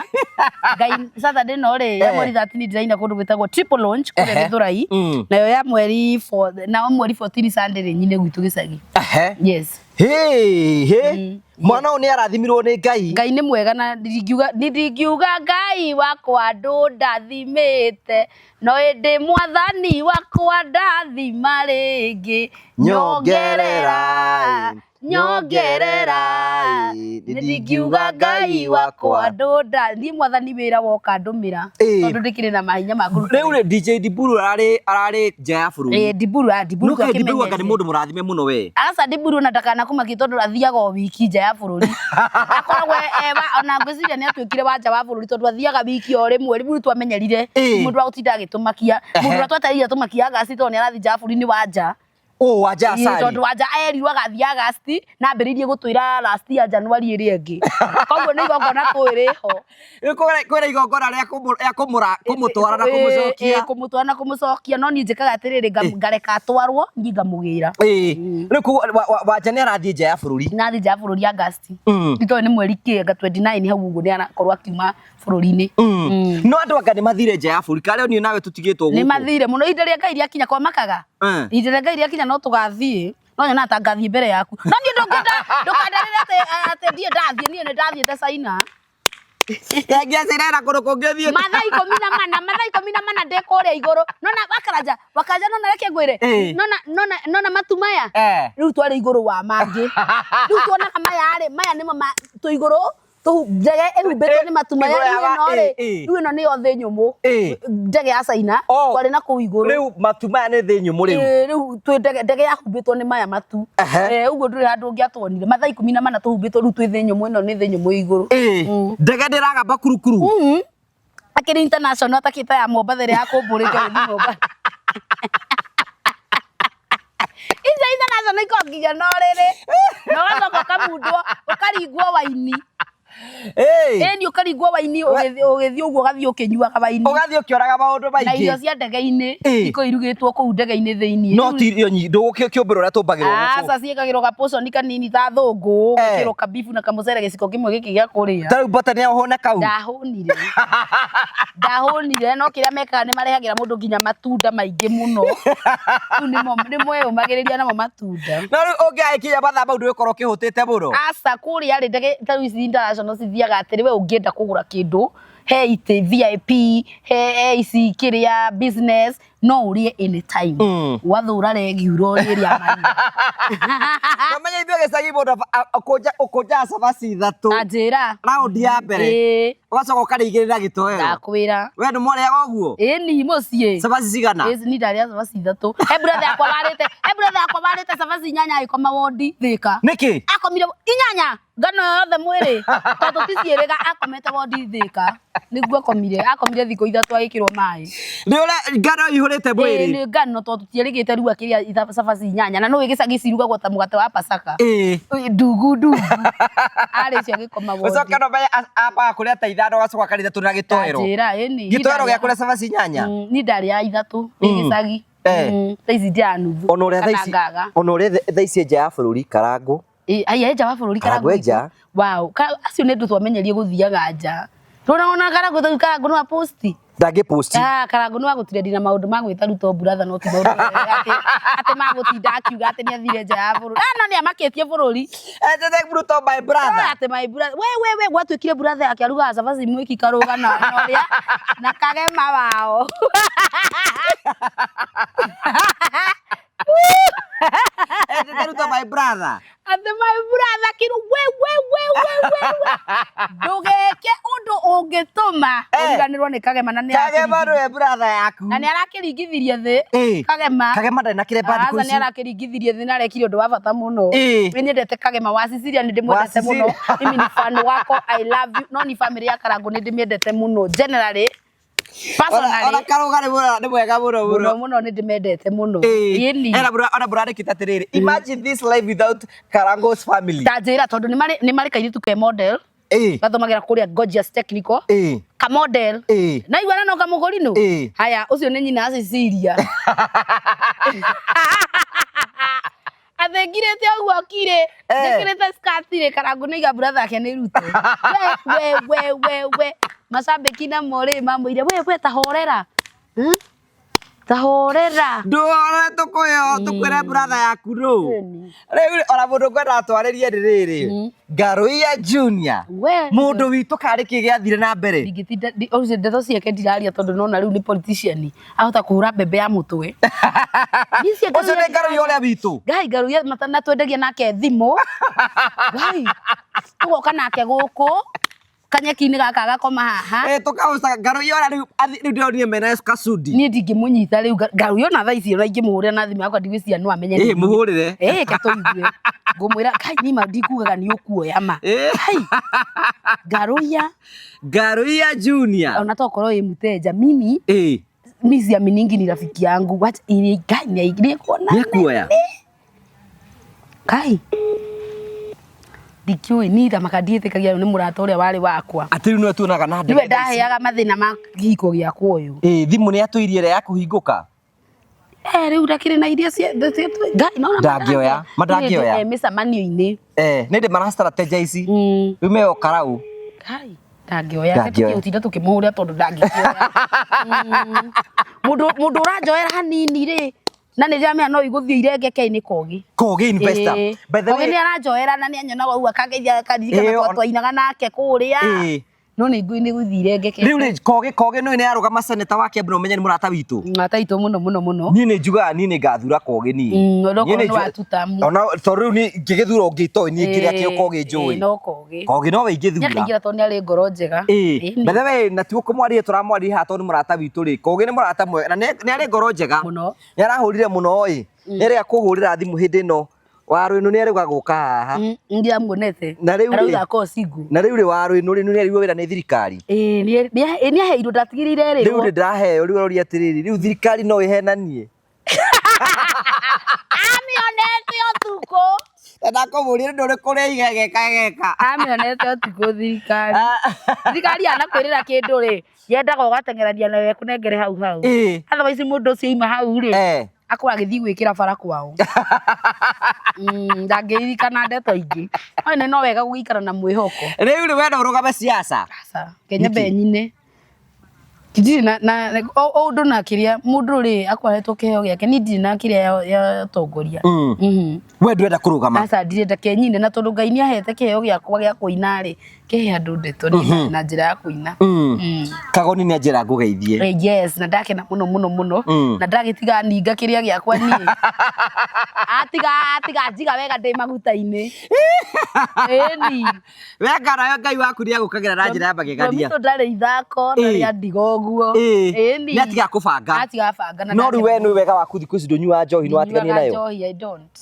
Ngai Saturday no rĩ ya mweri 13 ndĩraina kũndũ gwĩtagwo Triple Launch kũrĩa Gĩthũrai. Nayo ya mweri 4 na mweri 14 Sunday rĩ nyine gwitũ gĩcagi. Yes. He mwana ũyũ nĩ arathimirwo nĩ Ngai. Ngai nĩ mwega na ndingiuga Ngai wakwa ndũndathimĩte no ĩndĩ mwathani wakwa ndathima rĩngĩ Nyongerera. Nyongerera. Ĩ, Nĩ ndingiuga Ngai wakwa ndũnda niĩ mwathani wĩra woka ndũmĩra. Tondũ ndĩkĩrĩ na mahinya ma kũruta. Rĩu rĩ, DJ Diburu ararĩ nja ya bũrũri. Ĩ, Diburu, ah, Diburu No kaĩ Diburu anga nĩ twakĩmenyete. mũndũ mũrathime mũno we. Aca, Diburu ona ndakanakũmakie tondũ athiaga o wiki nja ya bũrũri. Akoragwo ewa ona ngwĩciria nĩ atuĩkire wa nja wa bũrũri tondũ athiaga wiki o rĩmwe. Rĩu twamenyerire mũndũ wa gũtinda agĩtũmakia, mũndũ ũrĩa twetereire tũmakia Agasti tondũ nĩ arathiĩ nja wa bũrũri nĩ wa nja. Ũ wa nja Ĩĩ, cari. Tondũ wanja erirwo agathiĩ Agasti na ambĩrĩirie gũtwĩra last year January ĩrĩa ĩngĩ, koguo nĩ igongona tũĩ rĩho. Rĩu kwĩna igongona rĩa kũmũtwara na kũmũcokia. Kũmũtwara na kũmũcokia, no niĩ njĩkaga atĩrĩrĩ, ngareka atwarwo, niĩ ngamũgĩra. Ĩĩ. Rĩu koguo wanja nĩ arathiĩ nja ya bũrũri. Nathiĩ nja ya bũrũri Agasti. Itoĩ nĩ mweri kĩ, anga 29 hau ũguo nĩ arakorwo akiuma bũrũri-inĩ. No andũ anga nĩ mathire nja ya bũrũri karĩa niĩ nawe tũtigĩtwo Nĩ gũkũ. mathire mũno. Ihinda rĩa Ngai rĩakinya kwamakaga. Ihinda rĩa Ngai rĩakinya no tũgathiĩ, no nyonaga ta ngathiĩ mbere yaku, no niĩ ndũngĩenda ndũkanderĩre atĩ ndiĩ ndathiĩ. Niĩ nĩ ndathiĩte China. Kengia cirera kũndũ kũngĩ ũthiĩte. Mathaa 14, mathaa 14 ndĩ kũrĩa igũrũ. Nona Wakaranja, Wakaranja, nona, reke ngwĩre. Nona matu maya? Rĩu twarĩ igũrũ wa mangĩ. Rĩu tuonaga maya rĩ, maya nĩmo twĩ igũrũ, ndege ĩhumbĩtwo nĩ matu maya. Igũrũ ya Rĩu ĩno rĩ, rĩu ĩno nĩyo thĩ nyũmũ. Ndege ya China. Oh. Twarĩ na kũu igũrũ. Rĩu matu maya nĩ thĩ nyũmũ rĩu. Ĩĩ, rĩu twĩ ndege, ndege yahumbĩtwo nĩ maya matu. Ũguo ndũrĩ handũ ũngĩatuonire. Mathaa 14 tũhumbĩtwo, rĩu twĩ thĩ nyũmũ, ĩno nĩ thĩ nyũmũ ĩ igũrũ. Ndege ndĩragamba kurukuru. Akĩrĩ international atakĩte ya Mombatha ĩrĩa yakũmbũrĩte gũthiĩ Mombatha. Icio international ikoragwo nginya na ũrĩrĩ na ũgacoka ũkamundwo, ũkaringwo waini. Ĩni, ũkaringwo waini ũgĩthiĩ ũguo, ũgathiĩ ũkĩnyuaga waini. Ũgathiĩ ũkĩoraga maũndũ Na irio maingĩ. cia ndege-inĩ Ikoragwo irugĩtwo kũu ndege-inĩ thĩiniĩ. No ti irio nyingĩ, ndũgũkĩũmbĩrwo ũrĩa tũmbagĩrwo gũkũ. Aca, ciĩkagĩrwo gaportion kanini ta thũngũ, ũgekĩrwo kabibu na kamũcere gĩciko kĩmwe gĩkĩ gĩa kũrĩa. Ta rĩu Mbote nĩ ahũne kau. Ndahũnire, ndahũnire, no kĩrĩa mekaga nĩ marehagĩra mũndũ nginya matunda maingĩ mũno. Rĩu nĩmo nĩmweyũmagĩrĩria namo matunda. No rĩu ũngĩagĩkinya mathaa mau ndũgĩkorwo ũkĩhũtĩte mũno. Aca, kũrĩa rĩ, ndege ta rĩu ici international cithiaga atĩrĩ, we ũngĩenda kũgũra kĩndũ he itĩ VIP, he ici kĩrĩa business, no ũrĩe anytime. Wathũra regular ũrĩe rĩa mahiga. Kamenya ithuĩ gĩcagi mũndũ ũkũnjaga cabaci ithatũ. Ta njĩra. Raundi ya mbere. Ũgacoka ũkarĩigĩrĩra gĩtoero. Ndakwĩra. We nĩ mwarĩaga ũguo? Ĩni, mũciĩ. Cabaci cigana? Ĩĩ, ni ndarĩa cabaci ithatũ. He brother yakwa warĩte, he brother yakwa warĩte cabaci inyanya agĩkoma wondi Thĩka. Nĩkĩ? Akomire inyanya ngano yothe mwĩrĩ tondũ ti ciĩrĩga, akomete wondi Thĩka nĩguo akomire, akomire thikũ 3 agĩkĩrwo maĩ. Nĩ ũrĩa ngano ihũrĩte Ĩĩ, mwĩrĩ. Nĩ ngano tondũ tũtiarĩgĩte rĩu akĩrĩa cabaci inyanya, na nĩũĩ gĩcagi cirugagwo ta mũgate wa Pasaka. Ndungu ndungu arĩ cio agĩkoma wondi. Ũcoke no menye ambaga kũrĩa ta ithano, agacoka akarĩa ithatũ na gĩtoero. Njĩra ĩni. Gĩtoero gĩa kũrĩa cabaci inyanya. Ni ndarĩa ithatũ nĩ gĩcagi. Thaa ici ndia nuthu Ona ũrĩa thaa kana ici ngaga. Ona ũrĩa thaa ici nja ya bũrũri Karangũ. Ĩ, aya nja wa bũrũri. Karangũ Karangũ nja. Wow, acio nĩ andũ twamenyerie gũthiaga nja. Rũna ona Karangũ ta Karangũ nĩ wa post. Ndangĩ post. Ah, Karangũ nĩ wa gũtirendi na maũndũ ma gwĩta Ruto brother, no ti maũndũ atĩ ma gũtinda akiuga atĩ nĩ athire nja ya bũrũri. Ah, no nĩ amakĩtie bũrũri. Etete Ruto my brother. Ah, atĩ my brother. We we we gwatuĩkire brother yake arugaga cabaci mwĩki karũga na ũrĩa na kagema wao. Etete Ruto my brother. Atĩ my brother kiru, we we we we we we ndũgeke ũndũ ũngĩtũma ũriganĩrwo nĩ Kagema na nĩ Kagema nĩwe brother yaku. Na nĩ arakĩringithirie thĩ. Kagema. Kagema ndarĩ na kĩremba thikũ Aca, nĩ ici. arakĩringithirie thĩ na arekire ũndũ wa bata mũno. Nĩ nyendete Kagema wa Cecilia, nĩ ndĩmwendete Wa mũno. Cecilia. Mimi ni fan wako, I love you. No ni family ya Karangũ nĩ ndĩmĩendete mũno generally. Ona Personally. Karũga nĩ mwega mũno Mũno mũno. mũno nĩ ndĩmendete mũno. Ĩni. Ena bro, ona bro andĩkĩte atĩrĩrĩ, "Imagine this life without Karango's family." Ta njĩra, tondũ nĩ marĩ kairĩtu ke model. Gathomagĩra kũrĩa Gorgeous Technical. Ka model. Na igua no kamũgũrinũ. Haya, ũcio nĩ nyina wa Cecilia. Athĩngirĩte ũguo kirĩ. Njĩkĩrĩte skirt rĩ, Karangũ nĩ iga brother yake nĩ Ruto. We we we we. Macambĩki namo rĩ mamwĩire, we we ta horera. Ta hũrĩra. Ndũhore tũkũyo tũkwĩre brother yaku rũ. Rĩu ona mũndũ ngwenda twarĩrie nĩ rĩrĩ. Ngaruiya Junior. We. Mũndũ witũ karĩ kĩ gĩathire na mbere. Ndingĩtinda ũcio ndeto ciake ndiraria tondũ nona rĩu nĩ politician ahota kũhũra mbembe ya mũtwe. Ũcio nĩ Ngaruiya ũrĩa witũ. Ngai Ngaruiya matana twendagia nake thimũ. Ngai tũgoka nake gũkũ kanyeki-inĩ gaka agakoma haha. Eh tũkaũca Ngaruiya ũrĩa rĩu rĩu ndĩronire mena Kasudi. Niĩ ndingĩmũnyita rĩu Ngaruiya ona thaa ici ona ingĩmũhũrĩra na thimũ yakwa ndigwĩciria no amenye. Ĩ mũhũrĩre. Ĩ reke tũigue. Ngũmwĩra kai niĩ ma ndikugaga nĩ ũkuoya ma. Kai Ngaruiya. Ngaruiya Junior. Ona tokorwo ĩ mũteja mimi Ĩ. mi siaminingi ni rafiki yangu. Wacha ili Ngai nĩ kuona. Nĩekuoya. Kai ndikĩũĩ niĩ thamaka ndiĩtĩkagia nĩ mũrata ũrĩa warĩ wakwa. Atĩ rĩu nĩwe tuonaga na ndege. Nĩwe ndaheaga mathĩna ma kĩhiko gĩakwa ũyũ. Ĩ thimũ nĩ atũirie ĩrĩa ya kũhingũka. Eh rĩu ndakĩrĩ na iria cia Ngai nona Ndangĩoya, mandangĩoya. Mĩcemanio-inĩ. Eh nĩ ndĩ mara strategize. Rĩu meo karau. Kai ndangĩoya Ndangĩoya. tũtigũtinda tũkĩmũhũrĩra tondũ ndangĩkĩoya. Mũndũ mũndũ ũranjoera hanini rĩ na nĩ ndĩramenya no igũthiĩ irengeke-inĩ Kogi. Kogi investor. By the Kogi way nĩ aranjoera na nĩ anyonaga ũguo akangeithia akandirikana twainaga nake kũrĩa. Ĩ. No nĩ ngũi nĩ gũthiĩ irengeke. Rĩu rĩ Kogi Kogi nĩ nĩ arũgama senator wa Kiambu na ũmenye nĩ mũrata witũ. Mũrata witũ mũno mũno mũno. Niĩ nĩ njugaga niĩ nĩ ngathura Kogi niĩ. Onokorwo nĩ wa tutamu. Ona tondũ rĩu niĩ ingĩgĩthura ũngĩ itoĩ niĩ kĩrĩa kĩo Kogi njũĩ. No Kogi. Kogi nowe ingĩthura. Nĩakaingĩra tondũ nĩ arĩ ngoro njega. Ĩ. By the way na ti ũkũmwaria tũramwaria haha tondũ nĩ mũrata witũ rĩ. Kogi nĩ mũrata mwega na nĩ arĩ ngoro njega. Mũno. Nĩ arahũrire mũno ĩ. Nĩ arega kũhũrĩra thimũ hĩndĩ ĩno. Waru ĩno nĩ arauga gũka haha. Ndiamuonete. Na rĩu rĩ. Arauga akorwo single. Na rĩu rĩ waru ĩno rĩ nĩ arĩirwo wĩra nĩ thirikari. Ĩ nĩ aheirwo ndatigĩrĩire Rĩu erĩrwo. rĩ ndĩraheo rĩu aroria atĩrĩrĩ rĩu thirikari no ĩhenanie. Amĩonete ũtukũ. Ndakũmũria nĩ ũrĩkũ ũrĩa igegeka geka. Amĩonete ũtukũ thirikari. Thirikari yanakwĩrĩra kĩndũ rĩ yendaga ũgateng'erania nayo ĩkũnengere hau hau. Ĩ. Otherwise mũndũ ũcio aima hau rĩ Eh. akorwo agĩthiĩ gwĩkĩra bara kwao. Ndangĩririkana ndeto ingĩ. No no wega gũgĩikara na mwĩhoko. Rĩu rĩ we no ũrũgame siasa. Aca, Kenya nyine. Ndirĩ na na o ũndũ na kĩrĩa mũndũ rĩ akoretwo kĩheo gĩake niĩ ndirĩ na kĩrĩa ya ũtongoria. We ndwenda kũrũgama. Aca ndirenda kenyine na tondũ Ngai nĩahete kĩheo gĩakwa gĩa kũina rĩ kĩhe andũ ndeto na njĩra ya kũina. Kagoni nĩ anjĩra ngũgeithie. Yes na ndakena mũno mũno mũno na ndagĩtiga ninga kĩrĩa gĩakwa niĩ. Atiga atiga njiga wega ndĩ maguta-inĩ. Ĩni. We ngarayo Ngai waku nĩ agũkagĩra na njĩra ya magegania. Romito ndarĩ ithako ndarĩ andiga ũguo. Ĩni. Nĩ atiga kũbanga. Atiga banga. No rĩu we nĩ wega waku thikũ ici ndũnyuaga njohi nĩ watiganire nayo. Njohi I don't.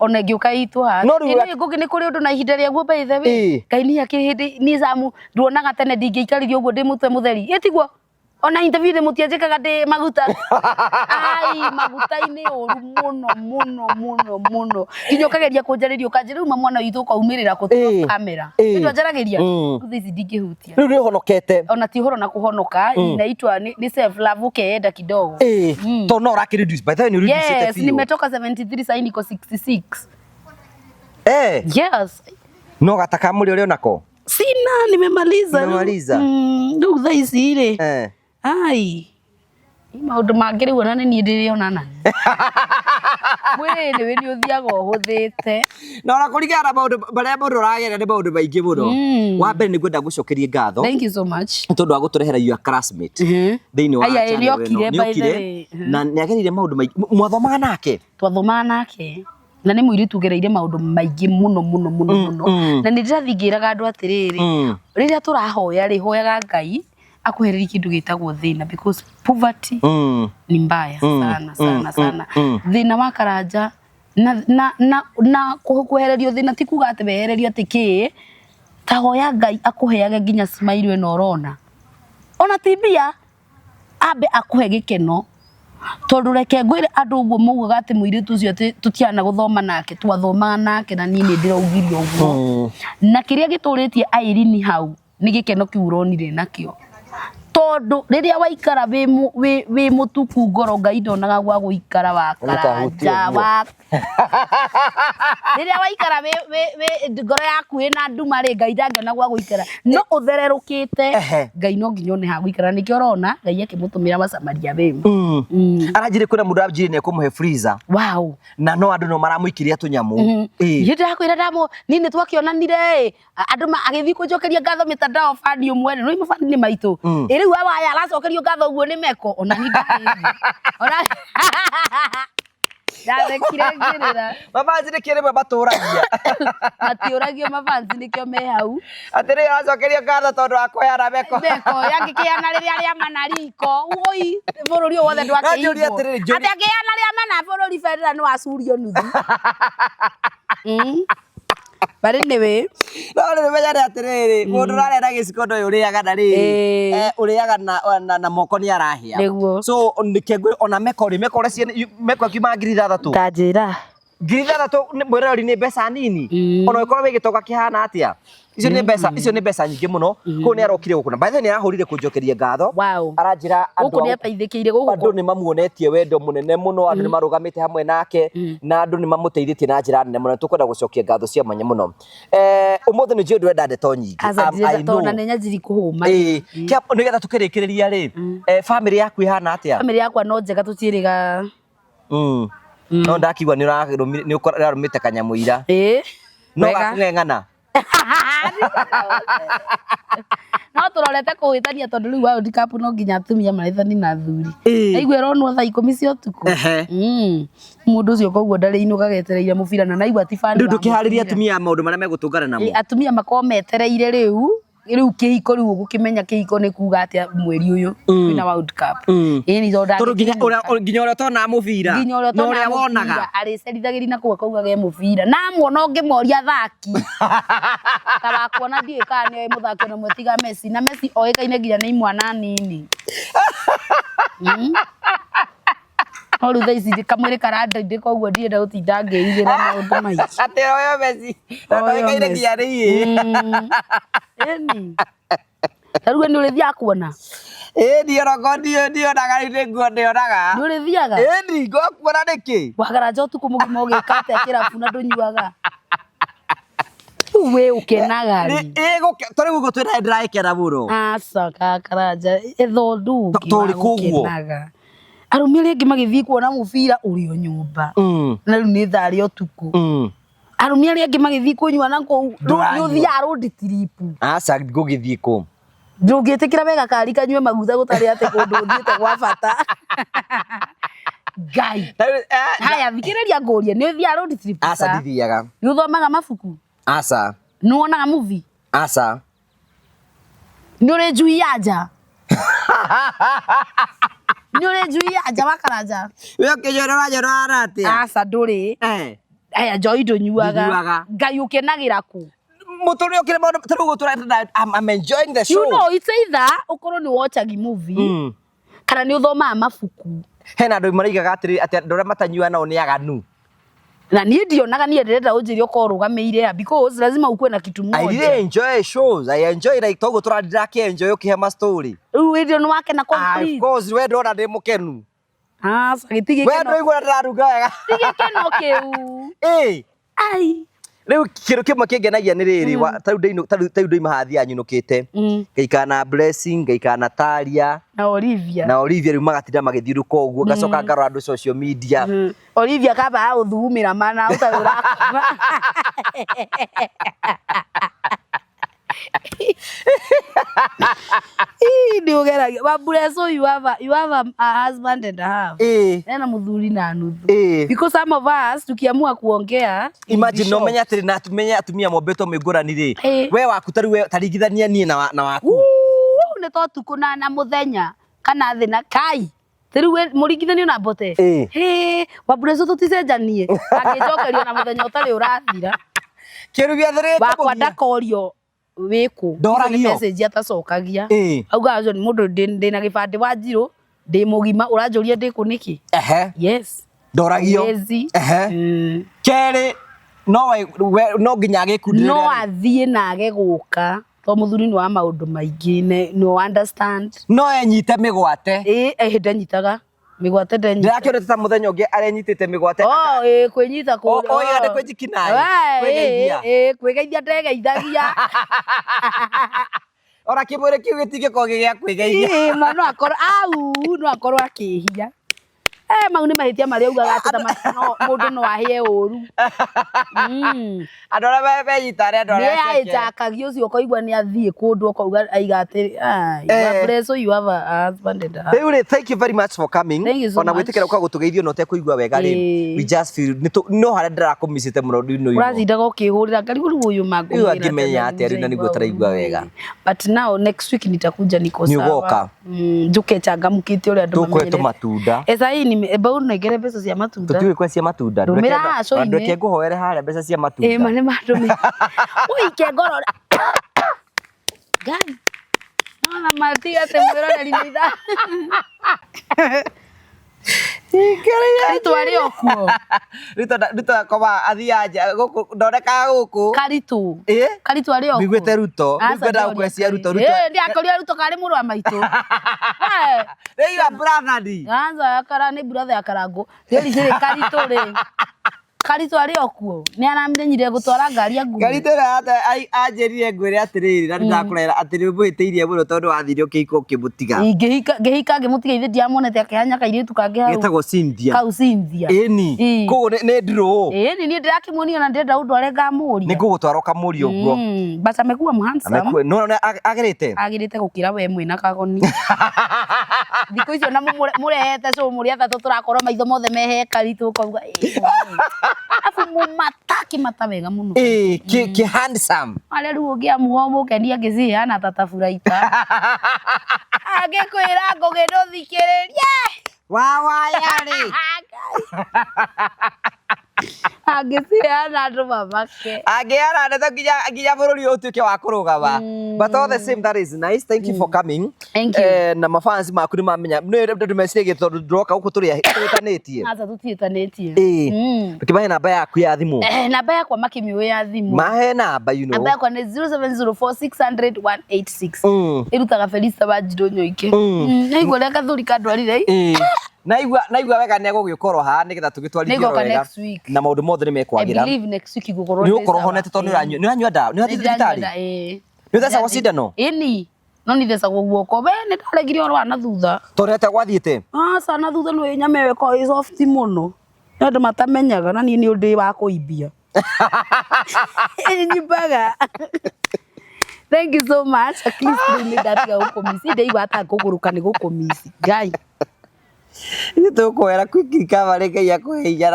Ona ingĩũka itũ haha. No rĩu Nĩ ngũngĩ nĩ kũrĩ ũndũ na ihinda rĩaguo by the way. Ngai nĩ akĩrĩ hĩndĩ niĩ Samu nduonaga tene ndingĩikarire ũguo ndĩ mũtwe mũtheri. Ĩ tiguo? Ona interview nĩ mũtianjĩkaga ndĩ maguta. Ai maguta-inĩ ũru mũno mũno mũno mũno. Nginya ũkageria kũnjarĩria ũkanjĩra rĩu mwana witũ ũkaumĩrĩra kũ kamera. Nĩ ndwanjaragĩria. Rĩu thaa ici ndingĩhutia. Rĩu nĩ ũhonokete. Ona ti ũhoro na kũhonoka inaitwa ni self love ukeenda kidogo. Tondũ no ũrakĩ reduce by the way nĩ reduce Yes, nimetoka 73 sasa niko 66. Eh. Yes. No gataka mũrĩ ũrĩ onako? Sina, nimemaliza. Nimemaliza. Rĩu thaa ici rĩ. Eh. Ai. Maũndũ mangĩ rĩu ona nĩ niĩ ndĩrĩonana. Mwĩrĩ nĩ ũthiaga ũhũthĩte. Na ona kũringana na maũndũ marĩa mũndũ ũragerera nĩ maũndũ maingĩ mũno. Wa mbere nĩ ngwenda gũcokeria ngatho. Thank you so much. Nĩ tondũ wa gũtũrehera your classmate. Thĩinĩ wa Aya, channel ĩno. nĩokire, by the way. Na nĩ agereire maũndũ maingĩ. Mwathomaga nake? Twathomaga nake. Na nĩ mũirĩtu ũgereire maũndũ maingĩ mũno mũno mũno mũno. Na nĩ ndĩrathiĩ ngĩraga andũ atĩrĩrĩ, rĩrĩa tũrahoya rĩ, hoyaga Ngai akuhererie kĩndũ gĩtagwo thĩna because poverty ni mbaya sana sana sana. Thĩna wa Karanja na na na na kwehererio thĩna ti kuga atĩ wehererio atĩ kĩ, ta hoya Ngai akũheage nginya smile ĩno ũrona. Ona ti mbia, ambe akũhe gĩkeno. Tondũ reke ngwĩre andũ ũguo maugaga atĩ mũirĩtu ũcio atĩ tũtiana gũthoma nake, twathomaga nake na niĩ nĩ ndĩraugire ũguo. Na kĩrĩa gĩtũrĩtie Irene hau nĩ gĩkeno kĩu ũronire nakĩo. To Tondu riria waikara wi mutuku ngoro Ngai ndonaga gwa guikara Nĩtahutie wakaranja ũguo. wa riria waikara wi ngoro yaku ina nduma ri, Ngai ndangĩona gwa guikara, no uthererukite. Ngai no nginya one ha guikara. Nikio urona Ngai akimutumira Wasamaria wema. Aranjire kwĩna mũndũ aranjire nĩ ekũmũhe freezer. Wow. Na no andũ no maramũikĩria tũnyamũ. Ĩĩ. Niĩ ndĩrakwĩra ndamo niĩ nĩ twakĩonanire ĩ andũ agĩthiĩ kũnjokeria ngatho mĩtandao bani ũmwe rĩ, rĩu mabani nĩ maitũ. Ĩ rĩu awaya aracokerio ngatho ũguo nĩ meko ona niĩ ndarĩ ona ndathekire ngĩrĩra. Mabanzi nĩ kĩrĩ rĩmwe matũragia. Matiũragio, mabanzi nĩkĩo me hau. Atĩrĩ, aracokerio ngatho tondũ wa kũheana meko. Meko yangĩkĩana rĩrĩa rĩa mana riko ui bũrũri ũyũ wothe No njũrie ndwakĩhingwo. atĩrĩrĩ, njũrie- Atĩ angĩana rĩa mana bũrũri bendera nĩ wacurio nuthu. But anyway, No rĩu menyane atĩrĩrĩ, mũndũ ũrarĩa na gĩciko ndũyũ ũrĩaga na rĩrĩ, ũrĩaga na moko nĩ arahĩa. Nĩguo. So nĩkĩo ona meko rĩ, meko ũrĩa meko ĩkiuma 6,000. Ta njĩra. 6,000 mwĩroreri nĩ mbeca nini. Ona ũngĩkorwo wĩ gĩtonga kĩhana atĩa, icio nĩ mbeca, icio nĩ mbeca nyingĩ mũno. Koguo nĩ arokire gũkũ na by the way nĩ arahũrire kũnjokeria ngatho. Wow. Aranjĩra andũ Gũkũ nĩ ateithĩkĩire gũkũ. Andũ nĩ mamuonetie wendo mũnene mũno, andũ nĩ marũgamĩte hamwe nake, na andũ nĩ mamũteithĩtie na njĩra nene mũno. Tũkwenda gũcokia ngatho cia mwanya mũno. Ũmũthĩ nĩ njũĩ ndũrenda ndeto nyingĩ. Aca, I ndirenda tondũ na know. nĩ nyanjiri kũhũma. Ĩĩ, nĩgetha tũkĩrĩkĩrĩria rĩ, family yaku ĩhana atĩa? Family yakwa no njega, tũtiĩrĩga. No ndakigua nĩ ũrarũmĩte kanyamũ ira. Ĩĩ. No Wega. gakũng'eng'ana. No tũrorete kũhĩtania tondũ rĩu World Cup no nginya atumia marĩthani na athuri. Ĩĩ. Naigua ĩronwo thaa 10 cia ũtukũ. Mũndũ ũcio koguo ndarĩinũka getereire mũbira na naigua ti fan Rĩu wa ndũkĩharĩria mũbira. atumia maũndũ marĩa megũtũngana namo. Ĩ, atumia makorwo metereire rĩu kĩhiko, rĩu ũgũkĩmenya kĩhiko nĩ kuga atĩa mweri ũyũ kwĩna World Cup. Ĩni tondũ Tondũ nginya ndangĩkinyũka. ũrĩa nginya ũrĩa ũtonaga mũbira Nginya ũrĩa na ũrĩa ũtonaga wonaga. mũbira arĩcerithagĩria na kũu akaugaga e mũbira na amuona ũngĩmoria athaki ta wakuona ndiũĩ kana nĩoĩ mũthaki ona ũmwe tiga Messi, na Messi oĩkaine nginya nĩ imwana nini. No rĩu thaa ici kamwĩrĩ karandindĩka ũguo ndienda gũtinda ngĩigĩra maũndũ maingĩ. Atĩ oyo Messi na Oyo ndoĩkaine Messi. nginya nĩ iĩ. Ĩni ta rĩu we nĩ ũrĩthiaga kuona? Ĩĩ, niĩ oroko ndionaga, rĩu nĩguo ndionaga. Nĩ ũrĩthiaga? Ĩni ngwakuona nĩkĩ? Wagaranja ũtukũ mũgima ũgĩka atĩa kĩrabu na ndũnyuaga? Rĩu wĩ ũkenaga rĩ? Ĩĩ, tondũ rĩu ũguo twĩnaye ndĩragĩkena mũno. Aca kakaranja etha ũndũ ũngĩ Tũrĩ wa kũ ũguo? gũkenaga. Arũme arĩa angĩ magĩthiĩ kuona mũbira ũrĩ o nyũmba. Na rĩu nĩ thaa rĩa ũtukũ. Arũme arĩa angĩ magĩthiĩ kũnyua na kũu nĩ Ndũranyua. ũthiaga road trip. Aca ngũgĩthiĩ kũ? Ndũngĩtĩkĩra wega kari kanyue maguta gũtarĩ atĩ kũndũ ũthiĩte gwa bata. Ngai. Ta rĩu, Haya thikĩrĩria ngũrie, nĩ ũthiaga road trip? Aca ndithiaga. Nĩ ũthomaga mabuku? Aca. Nĩ wonaga movie? Aca. Nĩ ũrĩ njui ya nja? Nĩ ũrĩ njui ya nja wakaranja? We ũkĩnyona ũranyona atĩa? Aca ndũrĩ. Aya njoi ndũnyuaga. Ndinyuaga. Ngai ũkenagĩra kũ? Mũtũrĩre ũkĩrĩ maũndũ ta rĩu ũguo tũrenda, I'm enjoying the show. You know, it's either ũkorwo nĩ watchagi movie kana nĩ ũthomaga mabuku. Hena andũ maraigaga atĩrĩ atĩ andũ arĩa matanyuaga nao nĩ aganu. Na niĩ ndionaga, niĩ ndĩrenda ũnjĩre ũkorwo ũrũgamĩire ha, because lazima ukuwe na kitu I moja. really enjoy shows. I enjoy like toguo tũrandĩra enjoy ũkĩhe ma story. Rĩu hĩndĩ ĩyo nĩ wakena Ah, of complete. course we ndona ndĩ mũkenu. Aca gĩti We gĩkeno. ndũigua ndĩraruga wega. Ti gĩkeno kĩu. Ĩĩ. Ai. Rĩu kĩndũ kĩmwe kĩngenagia nĩ rĩrĩ, ta rĩu ndoima haha thiaga nyinũkĩte. Ngaikara na Blessing, ngaikara na Taria Na Olivia. Na Olivia rĩu magatinda magĩthiũrũka ũguo, ngacoka ngarora andũ social media. Olivia kaba ũthugumĩra mana ũtarĩ ũrakoma. Ii, nĩ ũgeragia. Wambure, so you have a husband and a half. Ĩĩ. Ena mũthuri na nuthu. Ĩĩ. Because some of us tukiamua kuongea Imagine no you'll be menye atĩrĩ na tumenye atumia mombĩtwo mĩngũrani rĩ. Ĩĩ. We waku ta rĩu we taringithania niĩ na waku. Uu, nĩ to tukũ na mũthenya kana thĩ na kai. Rĩu we mũringithanio na mbote. Ĩĩ. Hĩ, Wambure, so tũticenjanie. Angĩnjokerio na mũthenya ũtarĩ ũrathira. Kĩru gĩathĩrĩte Wakwa mũthia. ndakorio wĩkũ. Ndoragio. Icio nĩ message atacokagia. Ĩĩ. Augaga ũcio nĩ mũndũ ndĩ na gĩbandĩ wa Njirũ, ndĩ mũgima, ũranjũria ndĩ kũ nĩkĩ? Ehe. Yes. Ndoragio. Wezi. Ehe. Kerĩ no nginya agĩkundĩre. No athiĩ na age gũka. To muthuri ni wa maundu maingi no understand. No enyite migwate. Ĩ ndenyitaga migwate ndenyita. Ndirakĩonete ta muthenya ũngĩ arenyitĩte migwate. Oh, ĩ kwĩnyita kũ. O ĩ andĩ kwĩjikinaĩ. Kwĩgeithia. Ĩ kwĩgeithia ndegeithagia. Ona kĩmwĩrĩ kĩu gĩtingĩkorwo gĩ gĩa kwĩgeithia. Ĩ ma no akorwo au no akorwo akĩhia. Mau nĩ mahĩtia marĩa augaga atĩ ta no mũndũ no ahĩe ũru. Andũ arĩa menyita arĩa andũ arĩa nĩ aĩjakagia ũcio ũkaigua nĩ athiĩ kũndũ ũkauga aiga atĩ bless you have a husband and a Rĩu rĩ, thank you very much for coming. Thank you so Ona much. gwĩtĩkĩra ũka gũtũgeithio na ũtekũigua wega rĩ. We just feel no harĩa ndĩrakũmicĩte mũno ndino. Ũratindaga ũkĩhũrĩra ngarigwo rĩu ũyũ mangũmĩra. Rĩu angĩmenya atĩa rĩu na nĩguo ũtaraigua wega. But now next week nitakuja niko sawa. Nĩ ũgoka. Njuke changamkĩte ũrĩa andũ Tũkũhe tũmatunda. Esa hii ni mbau nengere mbeca cia matunda. Tũtiũĩ kwe cia matunda. Ndũmĩra haha cũinĩ. Ndweke ngũhoere harĩa mbeca cia matunda. Ĩ ma nĩ mandũmĩra. Ũike ngoro. Ngai. Nona matiga atĩ mwĩroreri nĩ ithaa. Karitũ arĩ o kuo. Ruto akoma athiaga nja gũkũ ndonekaga gũkũ. Karitũ. Ĩ? Karitũ arĩ o kuo. Miguĩte Ruto. Rĩu ngwendaga gũkwecia Ruto. Ruto. Ĩ ndiakoria Ruto karĩ mũrũ wa maitũ. Rĩu ya brother ni. Anza yakara nĩ brother ya Karangũ. Rĩu Karitũ rĩ. Karitũ arĩ o kuo. Nĩ aramenyire gũtwara ngari ya ngui. Karitũ rĩ anjĩrire ngwĩre atĩrĩrĩ na ndakũrera atĩ nĩ ũmũhĩtĩirie mũno tondũ wathire ũkĩhika ũkĩmũtiga. Ngĩhika ngĩmũtiga ithe ndiamuonete akĩhanya kairĩtu kangĩ hau. Getagwo Cynthia. Kau Cynthia. Ĩni. Koguo nĩ ndirũ. Ĩni niĩ ndĩrakĩmuonia na ndĩrenda ũndware ngamũria. Nĩ ngũgũtwara ũkamũrie ũguo. But amekuwa handsome. No agĩrĩte. Agĩrĩte gũkĩra we mwĩna kagoni. Thikũ icio na mũrehete cũ mũrĩ atatũ tũrakorwo maitho mothe mehe Karitũ ũkauga. Afu mumata kĩmata wega mũno. Ĩ kĩ handsome. Arĩa rĩu ũngĩamua ũmũkenie angĩciheana ta taburaita. Angĩkwĩra Ngũgĩ ndũthikĩrĩrie. Wawaya rĩ. Angĩciheana andũ mamake. Angĩheana ndeto nginya bũrũri ũtuĩke wa kũrũgama. But all the same that is nice. Thank you for coming. Thank you. Na mafans maku nĩ mamenya. Nĩ andũ meciragia tondũ ndũroka gũkũ tũrĩtanĩtie. Aca tũtiĩtanĩtie. Ĩ. Ũkĩmahe namba yaku ya thimũ. Namba yakwa makĩmĩũĩ ya thimũ. Mahe namba you know. Namba yakwa nĩ 0704 600 186. Ĩrutaga Felista Wanjirũ Nyoike. Naigua ũrĩa gathuri kandwarire. Naigua wega nĩ egũgĩkorwo haha nĩgetha tũgĩtwarithie wega. Na maũndũ mothe nĩ mekwagĩra. I believe next week ngũkorwo nĩ ũgũkorwo honete tondũ nĩ ũranyua ndawa. Nĩ ũrathiĩ thibitarĩ? Nĩ ũthecagwo cindano? Ĩni. No nĩ thecagwo guoko. We nĩ ndaregire ũhoro wa na thutha. Tondũ atĩa gwathiĩte? Aca na thutha nĩ nyama ĩyo ĩkoragwo ĩ soft mũno. Nĩ andũ matamenyaga na niĩ nĩ ũndĩ wa kũimbia. Nyimbaga. Thank you so much. At least rĩu nĩ ndatiga gũkũmici. Ndaigua ta ngũgũrũka nĩ gũkũmici. Ngai. Ithuĩ tũkũhera quick recovery Ngai akũhe hinya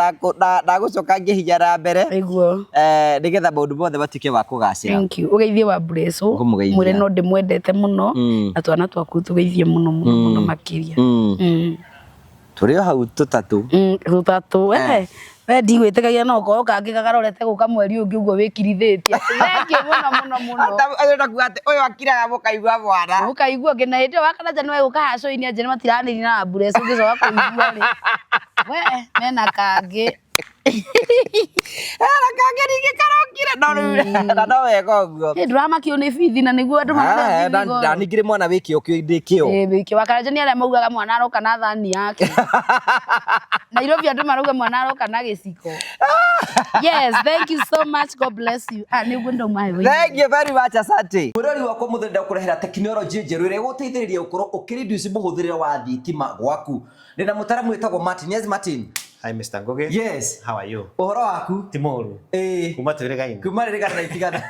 na gũcoka hinya na mbere. Nĩguo. Nĩgetha maũndũ mothe matuĩke ma kũgacĩra. Thank you. Ũgeithie wa Blesso. Mwĩre no ndĩmwendete mũno na twana twaku tũgeithie mũno mũno mũno makĩria. Tũrĩ o hau tũtatũ. Tũtatũ. We ndigwĩtĩkagia no ũkorwo kangĩ gakarorete gũka mweri ũngĩ ũguo wĩkirithĩtie. Thank you mũno mũno mũno. Arenda kuga atĩ ũyũ akiraga mũkaigua mwana. Mũkaigua nginya hĩndĩ ĩyo wakanaja nĩwe gũka haha show-inĩ anjĩre matiranĩria na Blesso ngĩcoka kũigua rĩ. We mena kangĩ. Hena kangĩ ningĩ karokire no rĩu na no wega ũguo. Ĩ ndũramakio nĩ bithi na nĩguo andũ marĩa bithi. Na ningĩ mwana wĩ kĩo ndĩ kĩo. Ĩ wĩ kĩo. Wakaranja nĩ arĩa maugaga mwana aroka na thani yake. Nairobi andũ marauga mwana aroka na gĩciko. Yes, thank you so much. God bless you. Nĩguo ndauma hewa. Thank you very much, asante. Mwĩrori wakwa mũthenya ndakũrehera tekinoronjĩ njerũ ĩrĩa ĩgũteithĩrĩria gũkorwo ũkĩreduce mũhũthĩrĩre wa thitima gwaku. Ndĩna mũtaramu wĩtagwo Martin. Yes, Martin. Hi Mr. Ngugi. Yes. How are you? Ũhoro waku? Ti mũru. Ĩĩ. Kuma twĩrĩgaine. Kuma rĩrĩgana na itigana.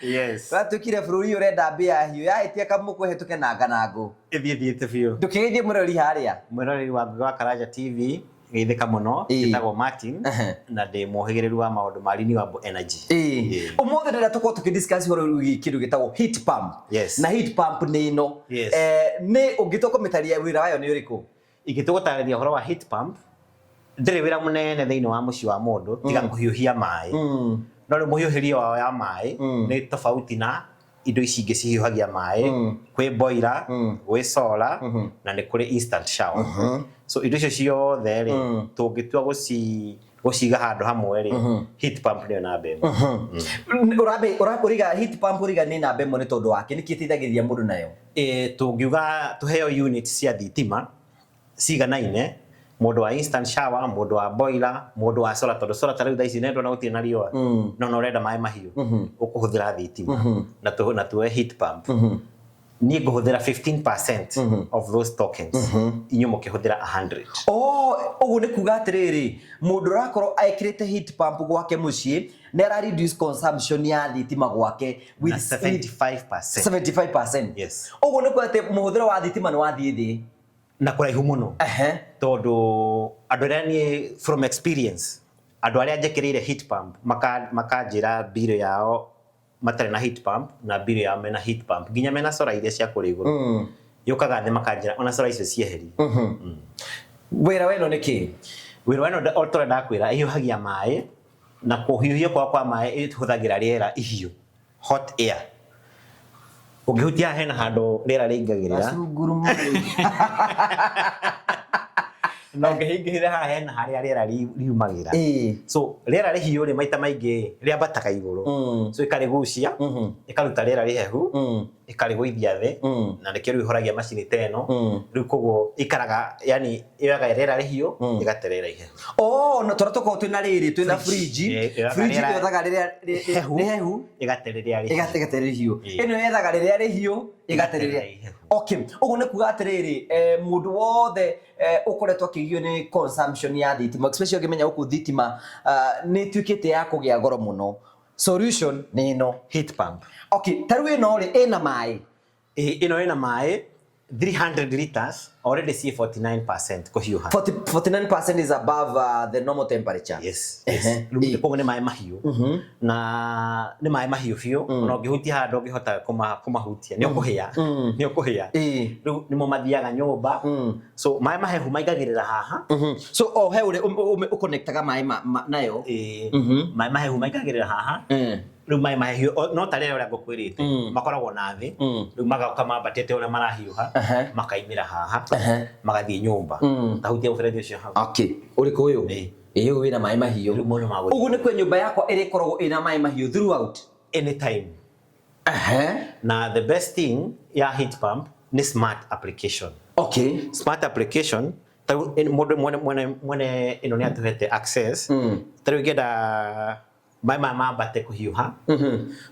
Yes. Watuĩkire bũrũri ũrenda mbĩa hiũ yahĩtia kamũkũ ĩhĩtũke na nganangũ. Ĩthiĩ thiĩte biũ. Ndũkĩgeithie mwĩrori harĩa. Mwĩroreri wa Ngugi wa Karanja TV geithĩka mũno. Njĩtagwo Martin na ndĩ mũhĩgĩrĩru wa maũndũ ma renewable energy. Ũmũthĩ ndĩrenda tũkorwo tũkĩdiscuss ũhoro wĩgiĩ kĩndũ gĩtagwo heat pump. Yes. Na heat pump nĩ ĩno. Yes. Nĩ ũngĩtua kũmĩtarĩria wĩra wayo nĩ ũrĩkũ? Ingĩtua gũtarĩria ũhoro wa heat pump, ndĩrĩ wĩra mũnene thĩinĩ wa mũciĩ wa mũndũ tiga kũhiũhia maĩ. No rĩu mũhiũhĩrie wao ya maĩ nĩ tofauti na indo ici ingĩ cihiũhagia maĩ. Kwĩ boiler, gwĩ solar, na nĩ kũrĩ instant shower. So indo icio ciothe rĩ, tũngĩtua Gũciga handũ hamwe rĩ, heat pump nĩyo namba 1. Ũrambe ũriga heat pump, ũriga nĩ namba 1 nĩ tondũ wake nĩkĩ ĩteithagĩrĩria mũndũ nayo? Tũngiuga tũheo unit cia thitima ciganaine, mũndũ wa instant shower, mũndũ wa boiler, mũndũ wa solar, tondũ solar ta rĩu thaa ici nĩ ndona gũtirĩ na riũa, no no ũrenda maĩ mahiũ, ũkũhũthĩra thitima na tuoe heat pump. Niĩ ngũhũthĩra 15% of those tokens, inyuĩ mũkĩhũthĩra 100. Oh, ũguo nĩ kuga atĩrĩrĩ, mũndũ ũrakorwo ekĩrĩte heat pump gwake mũciĩ nĩ ara reduce consumption ya thitima gwake with 75%. 75%. Yes. Ũguo nĩ kuga atĩ mũhũthĩro wa thitima nĩ wathiĩ thĩ. Na kũraihu mũno. Tondũ andũ arĩa niĩ from experience, andũ arĩa njĩkĩrĩire heat pump makanjĩra bill yao matarĩ na heat pump na bill yao mena heat pump, nginya mena solar iria cia kũrĩa igũrũ, yũkaga thĩ makanjĩra ona solar icio cieherie. Wĩra wa ĩno nĩ kĩ? Wĩra wa ĩno, o ta ũrĩa ndakwĩra, ĩhiũhagia maĩ, na kũhiũhio kwa maĩ ĩhũthagĩra rĩera ihiũ, hot air. Ũngĩhutia haha hena handũ rĩera rĩingagĩrĩra. Na ũngĩhingĩrĩra haha hena harĩa rĩera riumagĩra. So rĩera rĩhiũ rĩ, maita maingĩ rĩambataga igũrũ. So ĩkarĩgucia, ĩkaruta rĩera rĩhehu, ĩkarĩgũithia thĩ, na nĩkĩo rĩu ĩhoragia macini ta ĩno. Rĩu koguo ikaraga, yani yoyaga rĩera rĩhiũ, ĩgate rĩera ihehu. Oh, no tũrĩa tũkoragwo twĩna rĩrĩ, twĩna fridge. Fridge yethaga rĩrĩa rĩhehu, ĩgate rĩrĩa rĩhiũ. Ĩgate rĩhiũ. Ĩno yethaga rĩrĩa rĩhiũ, ĩgate rĩrĩa ihehu. Okay, ũguo nĩ kuga atĩrĩrĩ, mũndũ wothe ũkoretwo akĩgio nĩ consumption ya thitima, especially ũngĩmenya gũkũ thitima nĩ ĩtuĩkĩte ya kũgĩa goro mũno, solution nĩ ĩno. Heat pump. Okay, ta rĩu ĩno rĩ, ĩna maĩ? Ĩno ĩna maĩ 300 liters, already ciĩ 49% kũhiũha. 49% is above the normal temperature. Yes, yes. Rĩu koguo nĩ maĩ mahiũ, na nĩ maĩ mahiũ biũ, ona ũngĩhutia haha ndũngĩhota kũmahutia, nĩ ũkũhĩa, nĩ ũkũhĩa. Rĩu nĩmo mathiaga nyũmba. So maĩ mahehu maingagĩrĩra haha. So o he ũrĩa ũconnectaga maĩ nayo. Maĩ mahehu maingagĩrĩra haha. Rĩu maĩ mahehu no ta rĩrĩa ũrĩa ngũkwĩrĩte, makoragwo na thĩ. Rĩu magoka mambatĩte ũrĩa marahiũha, makaimĩra haha, magathiĩ nyũmba. Tahutia mũberethi ũcio hau. Okay, ũrĩkũ ũyũ? Ĩĩ. Ĩĩ, ũyũ wĩna maĩ mahiũ. Rĩu mũndũ magũthiĩ. Ũguo nĩ kwa nyũmba yakwa ĩrĩkoragwo ĩna maĩ mahiũ throughout. Anytime. Na the best thing ya heat pump nĩ smart application. Smart application, ta rĩu mũndũ mwene ĩno nĩ atũhete access. Ta rĩu ingĩenda maĩ maya mambate kũhiũha.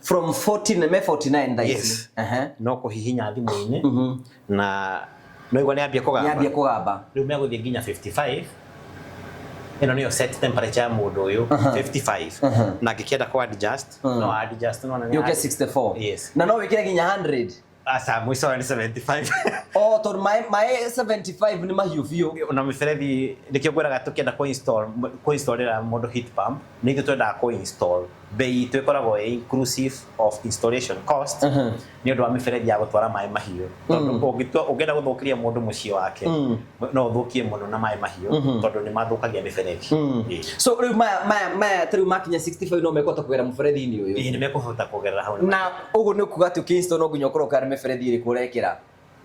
From 14, me 49 thaa ici. Yes. No kũhihinya thimũ-inĩ. Na no igua nĩ ambia kũgamba. Nĩ ambia kũgamba. Rĩu megũthiĩ nginya 55. Ĩno nĩyo set temperature ya mũndũ ũyũ, 55. Na angĩkĩenda kũ adjust, no adjust, no na nĩ Yũke 64. Yes. Na no wĩkĩre nginya 100. Aca, mũico wa nĩ 75. Oh, tondũ maĩ 75 nĩ mahiũ biũ. Na mĩberethi, nĩkĩo ngwĩraga tũkĩenda kũ-installĩra mũndũ heat pump, nĩ ithuĩ twendaga kũ-install. Bei itũ ĩkoragwo ĩ inclusive of installation cost, nĩ ũndũ wa mĩberethi ya gũtwara maĩ mahiũ. Tondũ ũngĩenda gũthũkĩria mũndũ mũciĩ wake, no ũthũkie mũno na maĩ mahiũ, tondũ nĩ mathũkagia mĩberethi. So rĩu maya ta rĩu makinya 65 no mekũhota kũgera mũberethi-inĩ ũyũ? Ĩĩ, nĩ mekũhota kũgerera hau. Na ũguo nĩ kuga atĩ ũkĩ-install no nginya ũkorwo ũkĩra nĩ mĩberethi ĩrĩkũ ũrekĩra?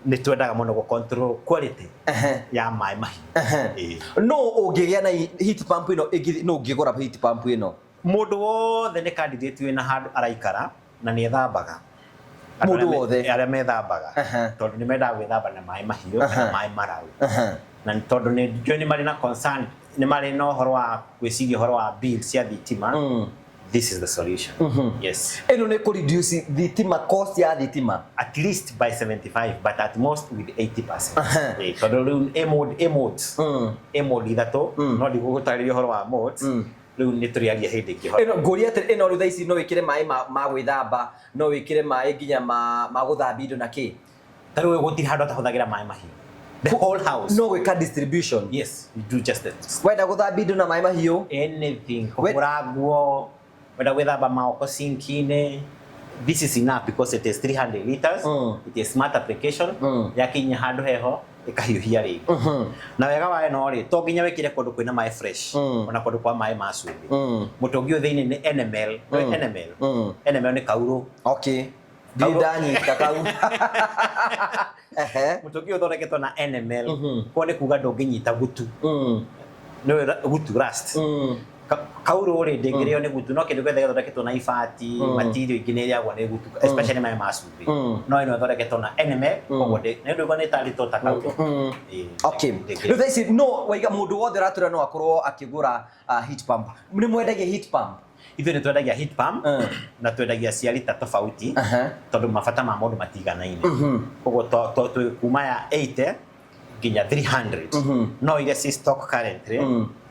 Nĩ twendaga mũno gũ control quality ya maĩ mahiũ. No ũngĩgĩa na heat pump ĩno, no ũngĩgũra heat pump ĩno? Mũndũ wothe nĩ candidate wĩna handũ araikara na nĩ ethambaga. Mũndũ wothe? Arĩa methambaga. Tondũ nĩ mendaga gwĩthamba na maĩ mahiũ kana maĩ mararu. Na tondũ nĩ njũĩ nĩ marĩ na concern, nĩ marĩ na ũhoro wa gwĩciria ũhoro wa bill cia thitima. This is the solution. Yes. Ĩno nĩ kũ reduce thitima, cost ya thitima. At least by 75, but at most with 80%. Tondũ rĩu A modes. A mode ithatũ, no ndigũgũtarĩria ũhoro wa modes. Rĩu nĩ tũrĩaria hĩndĩ ĩngĩ. Ĩno ngũria atĩrĩ, ĩno rĩu thaa ici no wĩkĩre maĩ ma gwĩthamba, no wĩkĩre maĩ nginya ma gũthambia indo na kĩ? Ta rĩu gũtirĩ handũ atahũthagĩra maĩ mahiũ. The whole house. No gwĩka distribution. Yes, you do just that. Wenda gũthambia indo na maĩ mahiũ? Anything. Kũhũra nguo, wenda gwĩthamba moko sinki-inĩ. This is enough because it is 300 liters. It is smart application. Yakinya handũ heho, ĩkahiũhia rĩngĩ. Na wega wa ĩno rĩ, to nginya wĩkĩre kũndũ kwĩna maĩ fresh, ona kũndũ kwa maĩ ma cumbĩ. Mũtũngi ũyũ thĩinĩ nĩ NML. Nĩ NML. NML nĩ kaurũ. Okay. Ndirĩ ndanyita kau. Mũtũngi ũyũ ũthondeketwo na NML. Koguo nĩ kuga ndũngĩnyita gutu. Nĩ gutu rust. Kaurũ rĩ ndĩngĩrĩo nĩ gutu, no kĩndũ gĩothe gĩthondeketwo na ibati, material ingĩ nĩ ĩrĩagwo nĩ gutu, especially maĩ ma cumbĩ. No ĩno ĩthondeketwo na enamel, koguo nĩ ndũigua nĩ ĩtarĩtwo ta kaurũ. Ĩĩ, Okay. ndĩngĩrĩo. Rĩu thaa ici no waiga mũndũ wothe ũratũra no akorwo akĩgũra heat pump. Nĩ mwendagia heat pump? Ithuĩ nĩ twendagia heat pump na twendagia cia rita tofauti tondũ mabata ma mũndũ matiganaine. Koguo twĩ kuma ya 80 nginya 300, no iria ci stock currently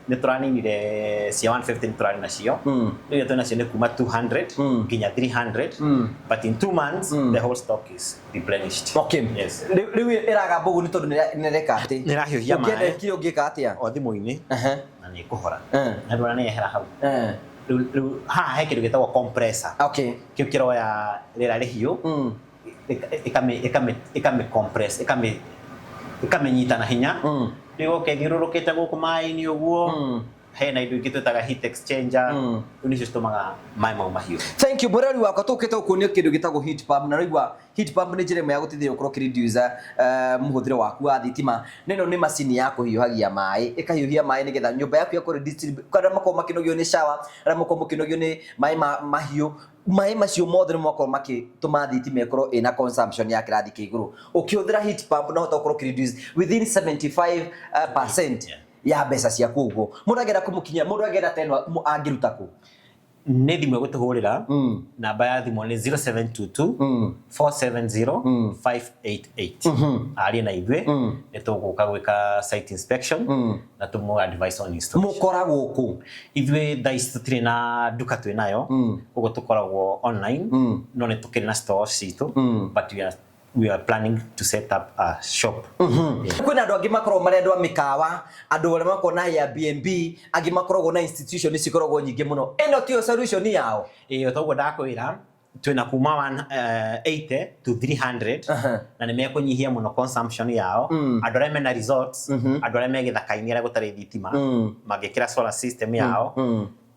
nĩ tũraninire cia 150, nĩ tũrarĩ nacio. Rĩu iria twĩ nacio nĩ kuma 200 nginya 300, but in 2 months the whole stock is replenished. Okay. Yes. Rĩu ĩragamba ũguo nĩ tondũ nĩ ĩreka atĩ? Nĩ ĩrahiũhia Ũngĩenda maĩ. ĩkire ũngĩka atĩa? O thimũ-inĩ na nĩ ĩkũhora. Na ndũra nĩ yehera hau. Rĩu haha he kĩndũ gĩtagwo compressor. Kĩu kĩroya rĩera rĩhiũ, ĩkamĩ compress, ĩkamĩnyita na hinya. Rĩu oke ĩthiũrũrũkĩte gũkũ maĩ-inĩ ũguo. Hena indo ingĩ twĩtaga heat exchanger. Rĩu nĩcio citũmaga maĩ mau mahiũ. Thank you, mũrori wakwa. Tũkĩte gũkuonia kĩndũ gĩtagwo heat pump, na raigua heat pump nĩ njĩra ĩmwe ya gũteithĩrĩria gũkorwo ũkĩreduce mũhũthĩro waku wa thitima. Na ĩno nĩ macini ya kũhiũhagia maĩ, ĩkahiũhia maĩ nĩgetha nyũmba yaku yakorwo arĩa makoragwo makĩnogio nĩ shower, arĩa makoragwo makĩnogio nĩ maĩ ma mahiũ, maĩ macio mothe nĩ makorwo makĩtũma thitima ĩkorwo ĩna consumption ya kĩrathi kĩa igũrũ. Ũkĩhũthĩra heat pump no ũhote gũkorwo ũkĩreduce within 75% ya mbeca ciaku. Ũguo mũndũ angĩenda kũmũkinyia, mũndũ angĩenda ta ĩno, angĩruta kũ? Nĩ thimũ ĩgũtũhũrĩra. Namba ya thimũ nĩ 0722 470 588. Arie na ithuĩ, nĩ tũgũka gwĩka site inspection na tũmũ advice on installation. Mũkoragwo kũ? Ithuĩ thaa ici tũtirĩ na nduka twĩ nayo, koguo tũkoragwo online, no nĩ tũkĩrĩ na stores citũ, but we are planning to set up a shop. Yeah. Kwĩna andũ angĩ makoragwo marĩ andũ a mĩkawa, andũ arĩa makoragwo na Airbnb, angĩ makoragwo na institution cikoragwo nyingĩ mũno. Ĩno tiyo solution yao? Ĩĩ, toguo ndakwĩra twĩna kuma 180 to 300, na nĩ mekũnyihia mũno consumption yao. Andũ arĩa mena resorts, andũ arĩa me gĩthaka-inĩ arĩa gũtarĩ thitima, mangĩkĩra solar system yao,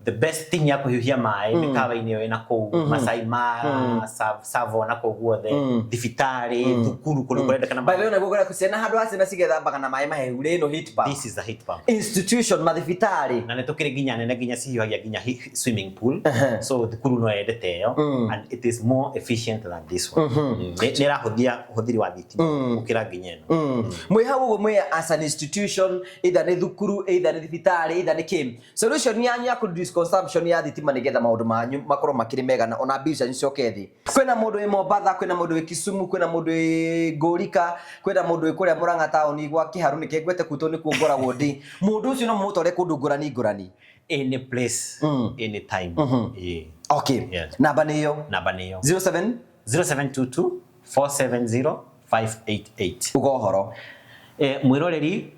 the best thing ya kũhiũhia maĩ mĩkawa-inĩ ĩyo ĩna kũu Masai Mara, Tsavo na kũu guothe, thibitarĩ, thukuru, kũndũ kũrendekana. By the way, naguo kũrĩa ciana, handũ ha ciana cigethambaga na maĩ mahehu rĩ, ĩno heat pump. This is a heat pump. Institution, mathibitarĩ. Na nĩ tũkĩrĩ nginya nene, nginya cihiũhagia nginya swimming pool, so thukuru no yendete ĩyo, and it is more efficient than this one. Nĩ ĩrahũthia ũhũthĩri wa thitima gũkĩra nginya ĩno. Mwĩ hau ũguo mwĩ as an institution, either nĩ thukuru, either nĩ thibitarĩ, either nĩ kĩ, solution yanyu ya kũ reduce consumption ya thitima nĩgetha maũndũ manyu makorwo makĩrĩ mega na ona bill cianyu cicoke thĩ. Kwĩna mũndũ wĩ Mombatha, kwĩna mũndũ wĩ Kisumu, kwĩna mũndũ wĩ Ngũrika, kwĩna mũndũ wĩ kũrĩa Murang'a taũni gwa Kĩharu nĩkĩo ngwete kuu tondũ nĩkuo ngoragwo ndĩ. Mũndũ ũcio no mũmũtware kũndũ ngũrani ngũrani? Any place, any time. Ĩĩ. Okay. Yes. Namba nĩ ĩyo? Namba nĩyo. 07 0722 470 588. Uga ũhoro. Mwĩroreri,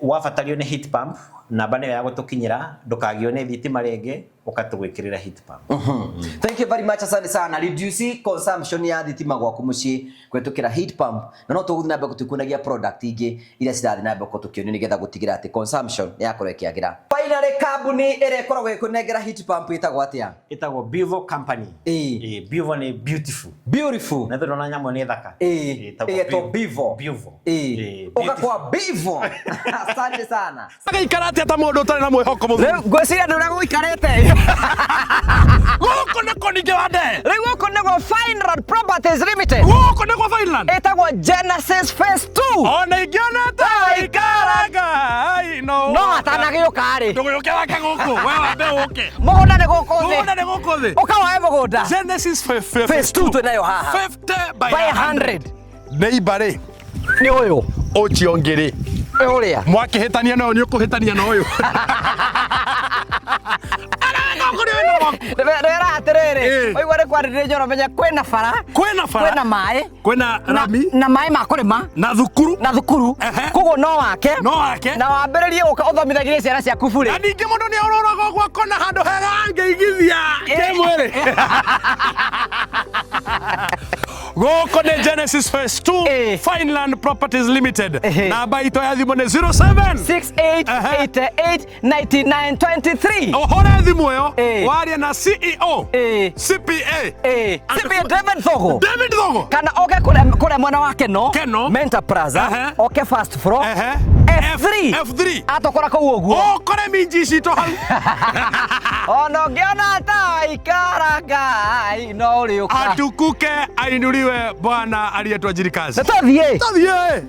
wabatario nĩ heat pump, namba nĩyo ya gũtũkinyĩra. Ndũkagio nĩ thitima rĩngĩ, ũkatũgwĩkĩrĩra heat pump. Thank you very much, asante sana. Reduce consumption ya thitima gwaku muciĩ kũhetũkĩra heat pump, na no tũgũthiĩ na mbere gũtũkuonagia product ingĩ iria cirathiĩ na mbere gũkorwo tũkĩonio nĩgetha gũtigĩrĩra atĩ consumption nĩ yakorwo ĩkĩagĩra. Finally, kambuni ĩrĩa ĩkoragwo ĩkũnengera heat pump ĩtagwo atĩa? Ĩtagwo Bivo Company. Bivo nĩ beautiful. Beautiful. Na ndona nyamũ nĩ thaka. Ĩtagwo Ĩgetwo Bivo. Bivo. Ũka kwa Bivo. Asante sana. Agaikara atĩa ta mũndũ ũtarĩ na mwĩhoko mũthuri? Rĩu ngwĩciria ndũrĩa gũikarĩte. Gũkũ nĩkũ ningĩ wa nde? Rĩu gũkũ nĩguo Fine Road Properties Limited. Gũkũ nĩkuo Finland. Ĩtagwo Genesis Phase 2. Ona ingĩona ta waikara Ngai no No atanagĩũka rĩ, ndũgĩũke wake gũkũ, we wambe ũke. Mũgũnda nĩ gũkũ thĩ. Mũgũnda nĩ gũkũ thĩ. Ũkawoe mũgũnda. Genesis Phase 2 twĩnayo haha. 50 by by 100. Neighbor rĩ? Nĩ ũyũ. Ũcio ũngĩ rĩ? Ũrĩa. Mwakĩhĩtania na ũyũ, nĩ ũkũhĩtania na ũyũ. Ndĩrera atĩrĩrĩ, waigua nĩ kwarĩrĩria njoro, menya kwĩna bara, kwĩna bara, kwĩna maĩ, kwĩna rami, na maĩ ma kũrĩma, na thukuru. Na thukuru. Koguo no wake. No wake. Na wambĩrĩrie gũka ũthomithagirie ciana ciaku burĩ. Na ningĩ mũndũ nĩ orũraga ũguo akona handũ hega angĩigithia kĩmwĩrĩ. Gũkũ nĩ Genesis Phase 2, Fineland Properties Limited. Namba itũ ya thimũ nĩ 07 6888 9923. Ũhũre thimũ ĩyo, warie na CEO, CPA, CPA David Thogo. David Thogo. Kana oke kũrĩa mwena wa Keno. Keno. Mentor Plaza. Oke first floor. F3. F3. Atũkora kũu ũguo. Ũkore minji citũ hau. Ona ũngĩona ta ikara Ngai no ũrĩũka. Atukuke ainuliwe Bwana aliyetuajiri kazi. Nĩ tũthiĩ. Tũthiĩ.